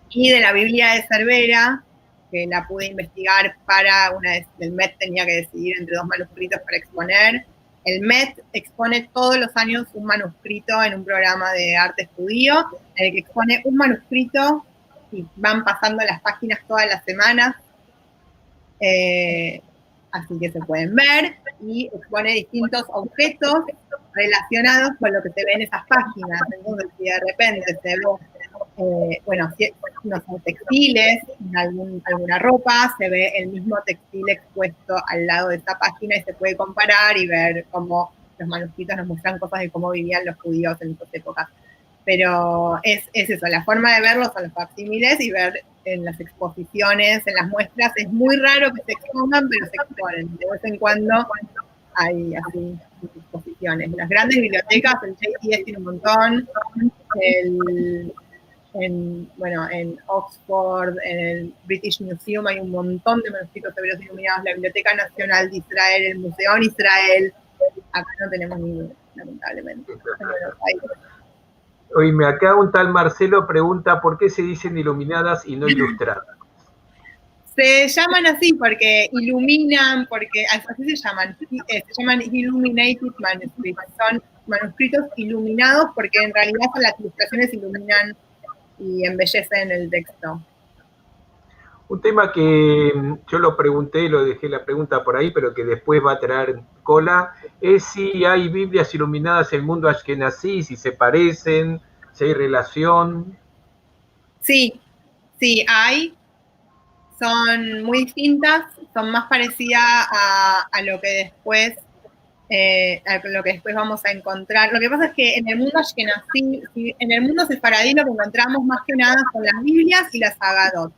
y de la Biblia de Cervera, que la pude investigar para una vez, el Met tenía que decidir entre dos manuscritos para exponer. El Met expone todos los años un manuscrito en un programa de arte judío, en el que expone un manuscrito y van pasando las páginas todas las semanas. Eh, así que se pueden ver, y expone distintos objetos relacionados con lo que se ve en esas páginas. Entonces, si de repente se ve, eh, bueno, si, no sé, textiles, algún, alguna ropa, se ve el mismo textil expuesto al lado de esa página y se puede comparar y ver cómo los manuscritos nos muestran cosas de cómo vivían los judíos en esas épocas. Pero es, es eso, la forma de verlos son los facsímiles y ver en las exposiciones, en las muestras, es muy raro que se expongan, pero se exponen. De vez en cuando hay así. colecciones. Las grandes bibliotekas, el J D S tiene un montón, el, en, bueno, en Oxford, en el British Museum hay un montón de manuscritos hebreos iluminados, la Biblioteca Nacional de Israel, el Museo en Israel, acá no tenemos ninguno, lamentablemente. Pero hay Oime, acá un tal Marcelo pregunta por qué se dicen iluminadas y no ilustradas. Se llaman así porque iluminan, porque as-, así se llaman, eh, se llaman illuminated manuscripts, son manuscritos iluminados porque en realidad las ilustraciones iluminan y embellecen el texto. Un tema que, mm, yo lo pregunté, lo dejé la pregunta por ahí, pero que después va a traer cola, es si hay Biblias iluminadas en el mundo ashkenazí, si se parecen, si hay relación. Sí, sí, hay. Son muy distintas, son más parecidas a, a lo que después, eh, a lo que después vamos a encontrar. Lo que pasa es que en el mundo ashkenazí, si, en el mundo sefaradí lo que encontramos más que nada son las Biblias y las Agadot.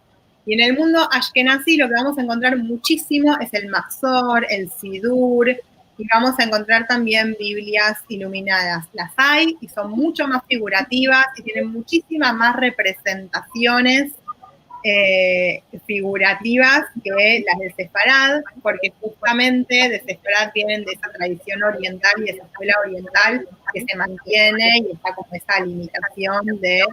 Y en el mundo ashkenazí lo que vamos a encontrar muchísimo es el Mahzor, el Sidur, y vamos a encontrar también Biblias iluminadas. Las hay y son mucho más figurativas y tienen muchísimas más representaciones, eh, figurativas que las de Sefarad, porque justamente de Sefarad vienen de esa tradición oriental y de esa escuela oriental que se mantiene y está como esa limitación de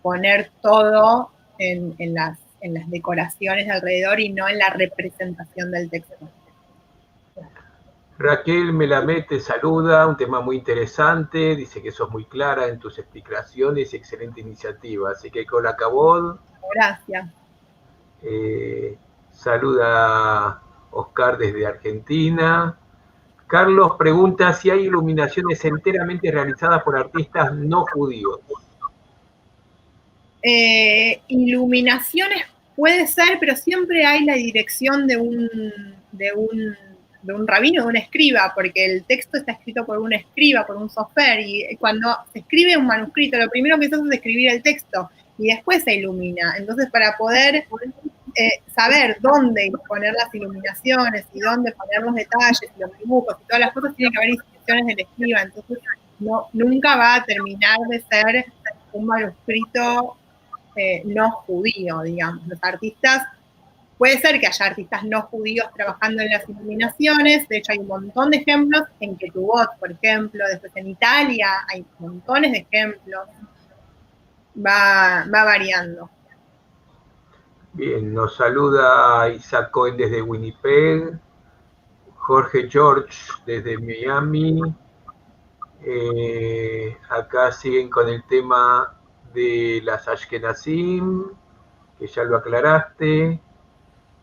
poner todo en, en las, en las decoraciones de alrededor y no en la representación del texto. Raquel Melamed te saluda, un tema muy interesante, dice que sos muy clara en tus explicaciones, excelente iniciativa, así que kol hakavod. Gracias. Eh, saluda Oscar desde Argentina. Carlos pregunta si hay iluminaciones enteramente realizadas por artistas no judíos. Eh, iluminaciones puede ser, pero siempre hay la dirección de un, de un, de un rabino, de un escriba, porque el texto está escrito por un escriba, por un sofer, y cuando se escribe un manuscrito, lo primero que se hace es escribir el texto, y después se ilumina. Entonces, para poder, eh, saber dónde poner las iluminaciones, y dónde poner los detalles, y los dibujos, y todas las cosas, tiene que haber instrucciones del escriba. Entonces, no, nunca va a terminar de ser un manuscrito, eh, no judío, digamos. Los artistas, puede ser que haya artistas no judíos trabajando en las iluminaciones, de hecho hay un montón de ejemplos, en Ketubot, por ejemplo, después en Italia hay montones de ejemplos, va, va variando. Bien, nos saluda Isaac Cohen desde Winnipeg, Jorge George desde Miami. Eh, acá siguen con el tema de las Ashkenazim, que ya lo aclaraste.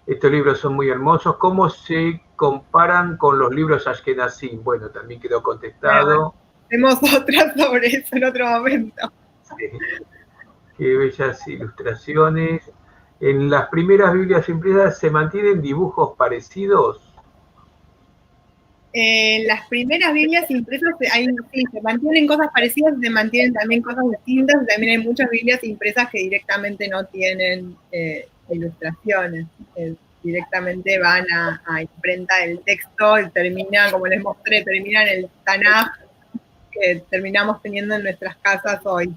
Estos libros son muy hermosos. ¿Cómo se comparan con los libros Ashkenazim? Bueno, también quedó contestado. Hacemos otra sobre eso en otro momento. Sí. Qué bellas ilustraciones. ¿En las primeras Biblias impresas se mantienen dibujos parecidos? Eh, las primeras Biblias impresas, se, hay, sí, se mantienen cosas parecidas, se mantienen también cosas distintas, y también hay muchas Biblias impresas que directamente no tienen, eh, ilustraciones. Eh, directamente van a, a imprenta del texto y termina, como les mostré, termina en el Tanaj que terminamos teniendo en nuestras casas hoy.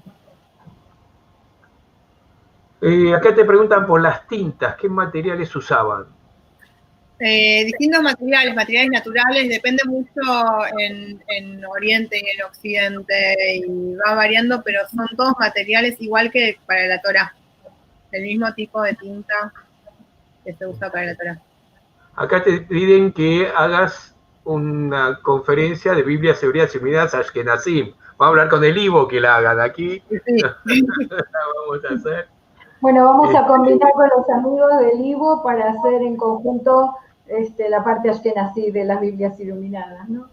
Eh, acá te preguntan por las tintas, ¿qué materiales usaban? Eh, distintos materiales, materiales naturales, depende mucho en, en Oriente y en Occidente, y va variando, pero son todos materiales igual que para la Torah, el mismo tipo de tinta que se usa para la Torah. Acá te piden que hagas una conferencia de Biblias hebreas iluminadas Ashkenazim. Va a hablar con el Ivo que la hagan aquí. Sí. La vamos a hacer. Bueno, vamos a combinar con los amigos del Ivo para hacer en conjunto, este, la parte ashkenazí de las Biblias iluminadas, ¿no?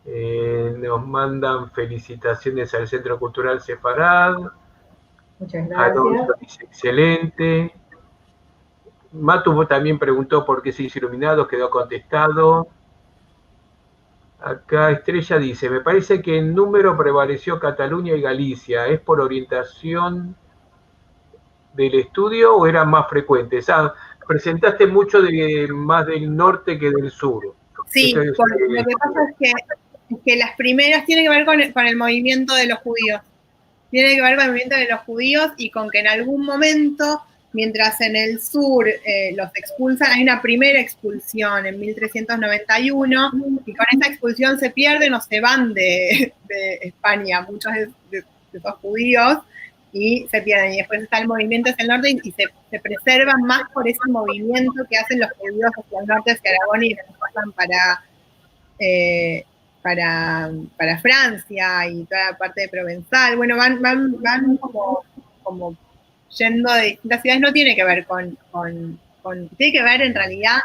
Eh, nos mandan felicitaciones al Centro Cultural Sefarad. Muchas Alonso gracias. Dice, excelente. Matu también preguntó por qué se dice iluminados, quedó contestado. Acá Estrella dice, me parece que en número prevaleció Cataluña y Galicia. ¿Es por orientación del estudio o eran más frecuentes? Ah, presentaste mucho de, más del norte que del sur. Sí, porque lo que pasa es que, es que las primeras tienen que ver con, con el movimiento de los judíos. Tiene que ver con el movimiento de los judíos y con que en algún momento, mientras en el sur eh, los expulsan, hay una primera expulsión en mil trescientos noventa y uno, y con esa expulsión se pierden o se van de, de España muchos de, de, de esos judíos, y se pierden. Y después está el movimiento hacia el norte y, y se, se, preservan más por ese movimiento que hacen los judíos hacia el norte, hacia Aragón, y pasan para, eh, para, para Francia y toda la parte de Provenzal. Bueno, van, van, van como, como yendo de distintas ciudades. No tiene que ver con, con, con, tiene que ver en realidad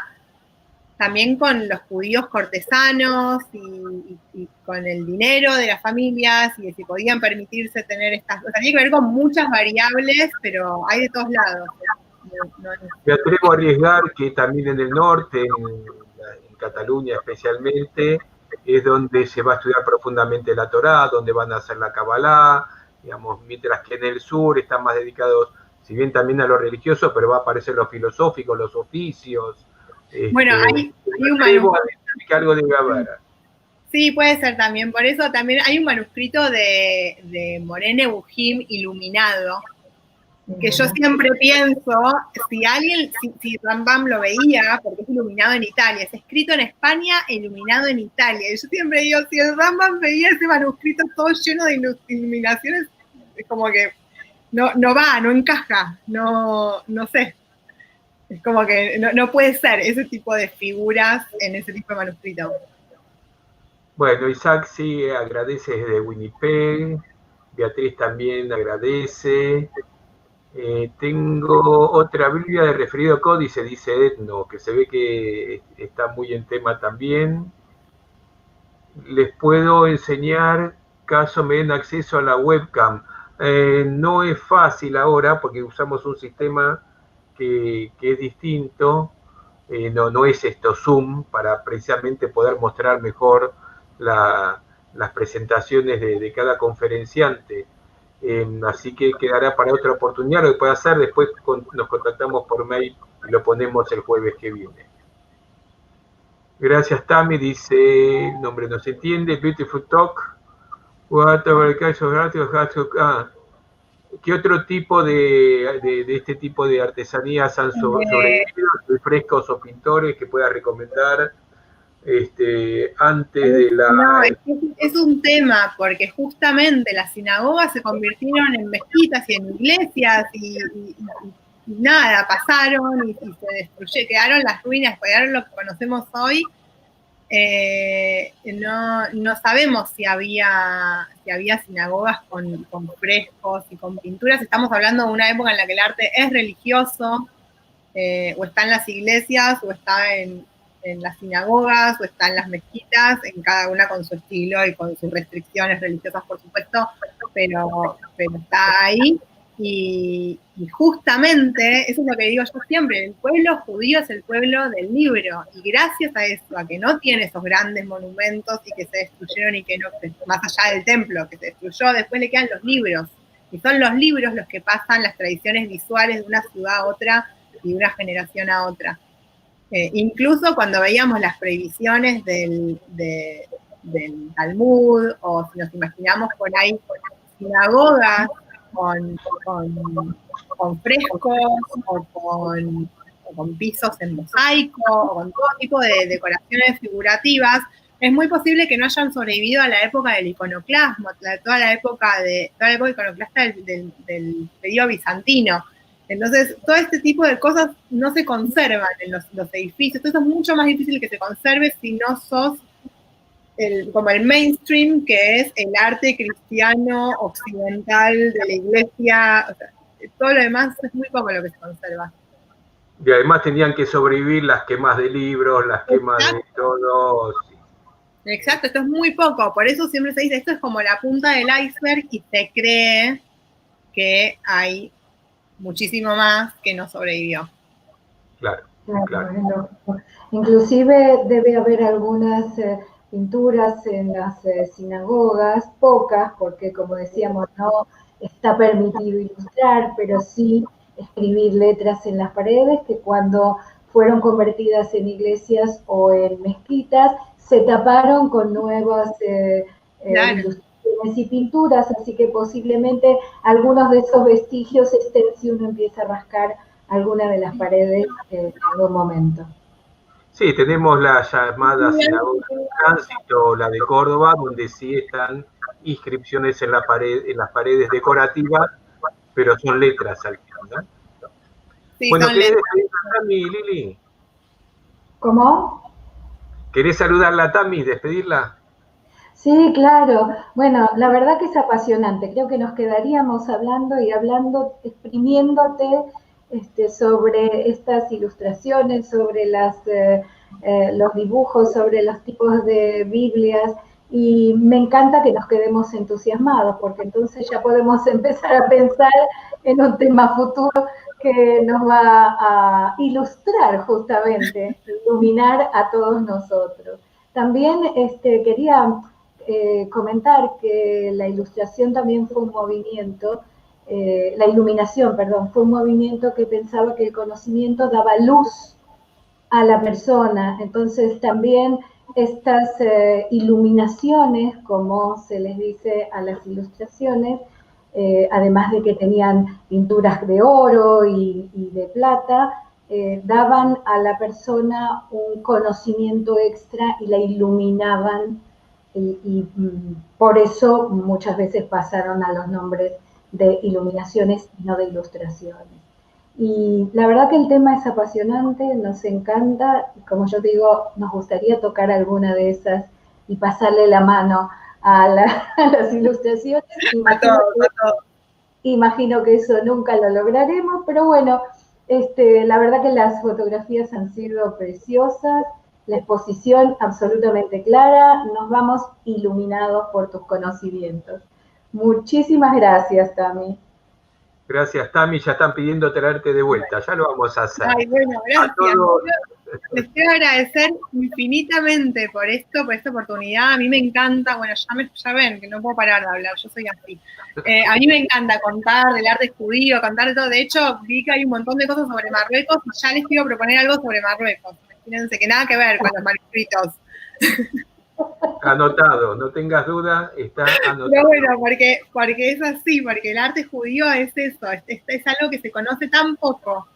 también con los judíos cortesanos y, y, y, con el dinero de las familias y de si podían permitirse tener estas cosas. Tiene que ver con muchas variables, pero hay de todos lados. No, no, no. Me atrevo a arriesgar que también en el norte, en, en Cataluña especialmente, es donde se va a estudiar profundamente la Torá, donde van a hacer la Kabbalah, digamos, mientras que en el sur están más dedicados, si bien también a lo religioso, pero va a aparecer lo filosófico, los oficios. Bueno, este, hay, hay un manuscrito. Que algo debe haber. Sí, puede ser también. Por eso también hay un manuscrito de, de Moreh Nevuhim iluminado, que yo siempre pienso, si alguien, si, si Rambam lo veía, porque es iluminado en Italia, es escrito en España e iluminado en Italia. Y yo siempre digo, si el Rambam veía ese manuscrito todo lleno de iluminaciones, es como que no, no va, no encaja, no, no sé. Es como que no, no puede ser ese tipo de figuras en ese tipo de manuscrito. Bueno, Isaac sí agradece desde Winnipeg, Beatriz también agradece. Eh, tengo otra Biblia de referido códice, dice Edno, que se ve que está muy en tema también. Les puedo enseñar caso me den acceso a la webcam. Eh, no es fácil ahora porque usamos un sistema que, que es distinto. Eh, no, no es esto Zoom para precisamente poder mostrar mejor la, las presentaciones de, de, cada conferenciante. Eh, así que quedará para otra oportunidad. Lo que pueda hacer, después con, nos contactamos por mail y lo ponemos el jueves que viene. Gracias, Tami, dice, el nombre no se entiende. Beautiful talk. What about the case of, ah, ¿qué otro tipo de, de, de, este tipo de artesanías han so, sobrevivido? ¿Frescos o pintores que pueda recomendar este, antes de la... No, es, es, un tema, porque justamente las sinagogas se convirtieron en mezquitas y en iglesias y, y, y nada, pasaron y, y, se destruyeron, quedaron las ruinas, quedaron lo que conocemos hoy. Eh, no, no, sabemos si había, si había sinagogas con, con, frescos y con pinturas. Estamos hablando de una época en la que el arte es religioso, eh, o está en las iglesias, o está en, en las sinagogas, o está en las mezquitas, en cada una con su estilo y con sus restricciones religiosas, por supuesto, pero, pero está ahí. Y, y, justamente, eso es lo que digo yo siempre, el pueblo judío es el pueblo del libro, y gracias a eso, a que no tiene esos grandes monumentos y que se destruyeron y que no, más allá del templo que se destruyó, después le quedan los libros, y son los libros los que pasan las tradiciones visuales de una ciudad a otra y de una generación a otra. Eh, incluso cuando veíamos las prohibiciones del, de, del Talmud, o si nos imaginamos por ahí sinagogas con, con, con frescos o con, o con, pisos en mosaico o con todo tipo de decoraciones figurativas, es muy posible que no hayan sobrevivido a la época del iconoclasmo, la, toda la época de toda la época iconoclasta del, del, del periodo bizantino. Entonces, todo este tipo de cosas no se conservan en los, los edificios. Entonces, es mucho más difícil que se conserve si no sos el, como el mainstream, que es el arte cristiano occidental de la iglesia. O sea, todo lo demás es muy poco lo que se conserva. Y además tenían que sobrevivir las quemas de libros, las quemas de todo. Exacto, esto es muy poco. Por eso siempre se dice, esto es como la punta del iceberg, y se cree que hay muchísimo más que no sobrevivió. Claro, claro. Bueno, inclusive debe haber algunas eh, pinturas en las eh, sinagogas, pocas, porque como decíamos, no está permitido ilustrar, pero sí escribir letras en las paredes, que cuando fueron convertidas en iglesias o en mezquitas, se taparon con nuevas eh, eh, Claro. ilustraciones y pinturas, así que posiblemente algunos de esos vestigios estén si uno empieza a rascar alguna de las paredes eh, en algún momento. Sí, tenemos la llamada sinagoga de Tránsito, la de Córdoba, donde sí están inscripciones en, la pared, en las paredes decorativas, pero son letras al final, ¿no? Sí, Bueno, son ¿querés letras. Despedirla, Tami, Lili? ¿Cómo? ¿Querés saludarla, Tami, despedirla? Sí, claro. Bueno, la verdad que es apasionante. Creo que nos quedaríamos hablando y hablando, exprimiéndote este, sobre estas ilustraciones, sobre las, eh, eh, los dibujos, sobre los tipos de Biblias. Y me encanta que nos quedemos entusiasmados, porque entonces ya podemos empezar a pensar en un tema futuro que nos va a ilustrar justamente, iluminar a todos nosotros. También este, quería eh, comentar que la ilustración también fue un movimiento, eh, la iluminación, perdón, fue un movimiento que pensaba que el conocimiento daba luz a la persona. Entonces también estas eh, iluminaciones, como se les dice a las ilustraciones, eh, además de que tenían pinturas de oro y, y de plata, eh, daban a la persona un conocimiento extra y la iluminaban y, y, mm, por eso muchas veces pasaron a los nombres de iluminaciones y no de ilustraciones. Y la verdad que el tema es apasionante, nos encanta, y como yo digo, nos gustaría tocar alguna de esas y pasarle la mano a, la, a las ilustraciones. A todos, a todos. Imagino que eso nunca lo lograremos, pero bueno, este, la verdad que las fotografías han sido preciosas, la exposición absolutamente clara, nos vamos iluminados por tus conocimientos. Muchísimas gracias, Tami. Gracias, Tami. Ya están pidiendo traerte de vuelta. Ya lo vamos a hacer. Ay, bueno, gracias. Les quiero agradecer infinitamente por esto, por esta oportunidad. A mí me encanta, bueno, ya, me, ya ven que no puedo parar de hablar, yo soy así. Eh, a mí me encanta contar del arte judío, contar de todo. De hecho, vi que hay un montón de cosas sobre Marruecos y ya les quiero proponer algo sobre Marruecos. Imagínense que nada que ver con los manuscritos. Anotado, no tengas duda, está anotado. Pero bueno, porque, porque es así, porque el arte judío es eso, es, es, es algo que se conoce tan poco,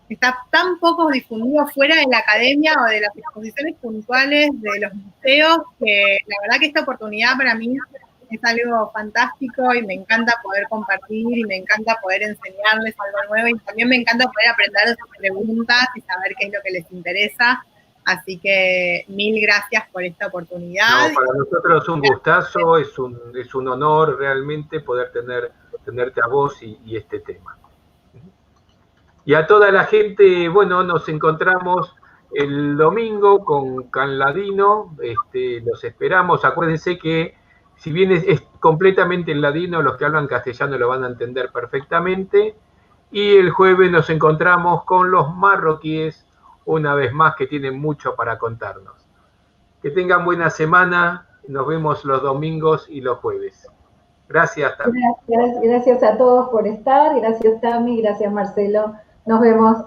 está tan poco difundido fuera de la academia o de las exposiciones puntuales de los museos, que la verdad que esta oportunidad para mí es algo fantástico y me encanta poder compartir y me encanta poder enseñarles algo nuevo y también me encanta poder aprender de sus preguntas y saber qué es lo que les interesa. Así que mil gracias por esta oportunidad. No, para nosotros un gustazo, es un, es un honor realmente poder tener, tenerte a vos y, y este tema. Y a toda la gente, bueno, nos encontramos el domingo con Can Ladino, este, los esperamos. Acuérdense que si bien es, es completamente en ladino, los que hablan castellano lo van a entender perfectamente. Y el jueves nos encontramos con los marroquíes, una vez más, que tienen mucho para contarnos. Que tengan buena semana, nos vemos los domingos y los jueves. Gracias, Tami. Gracias, gracias a todos por estar, gracias, Tami, gracias, Marcelo. Nos vemos.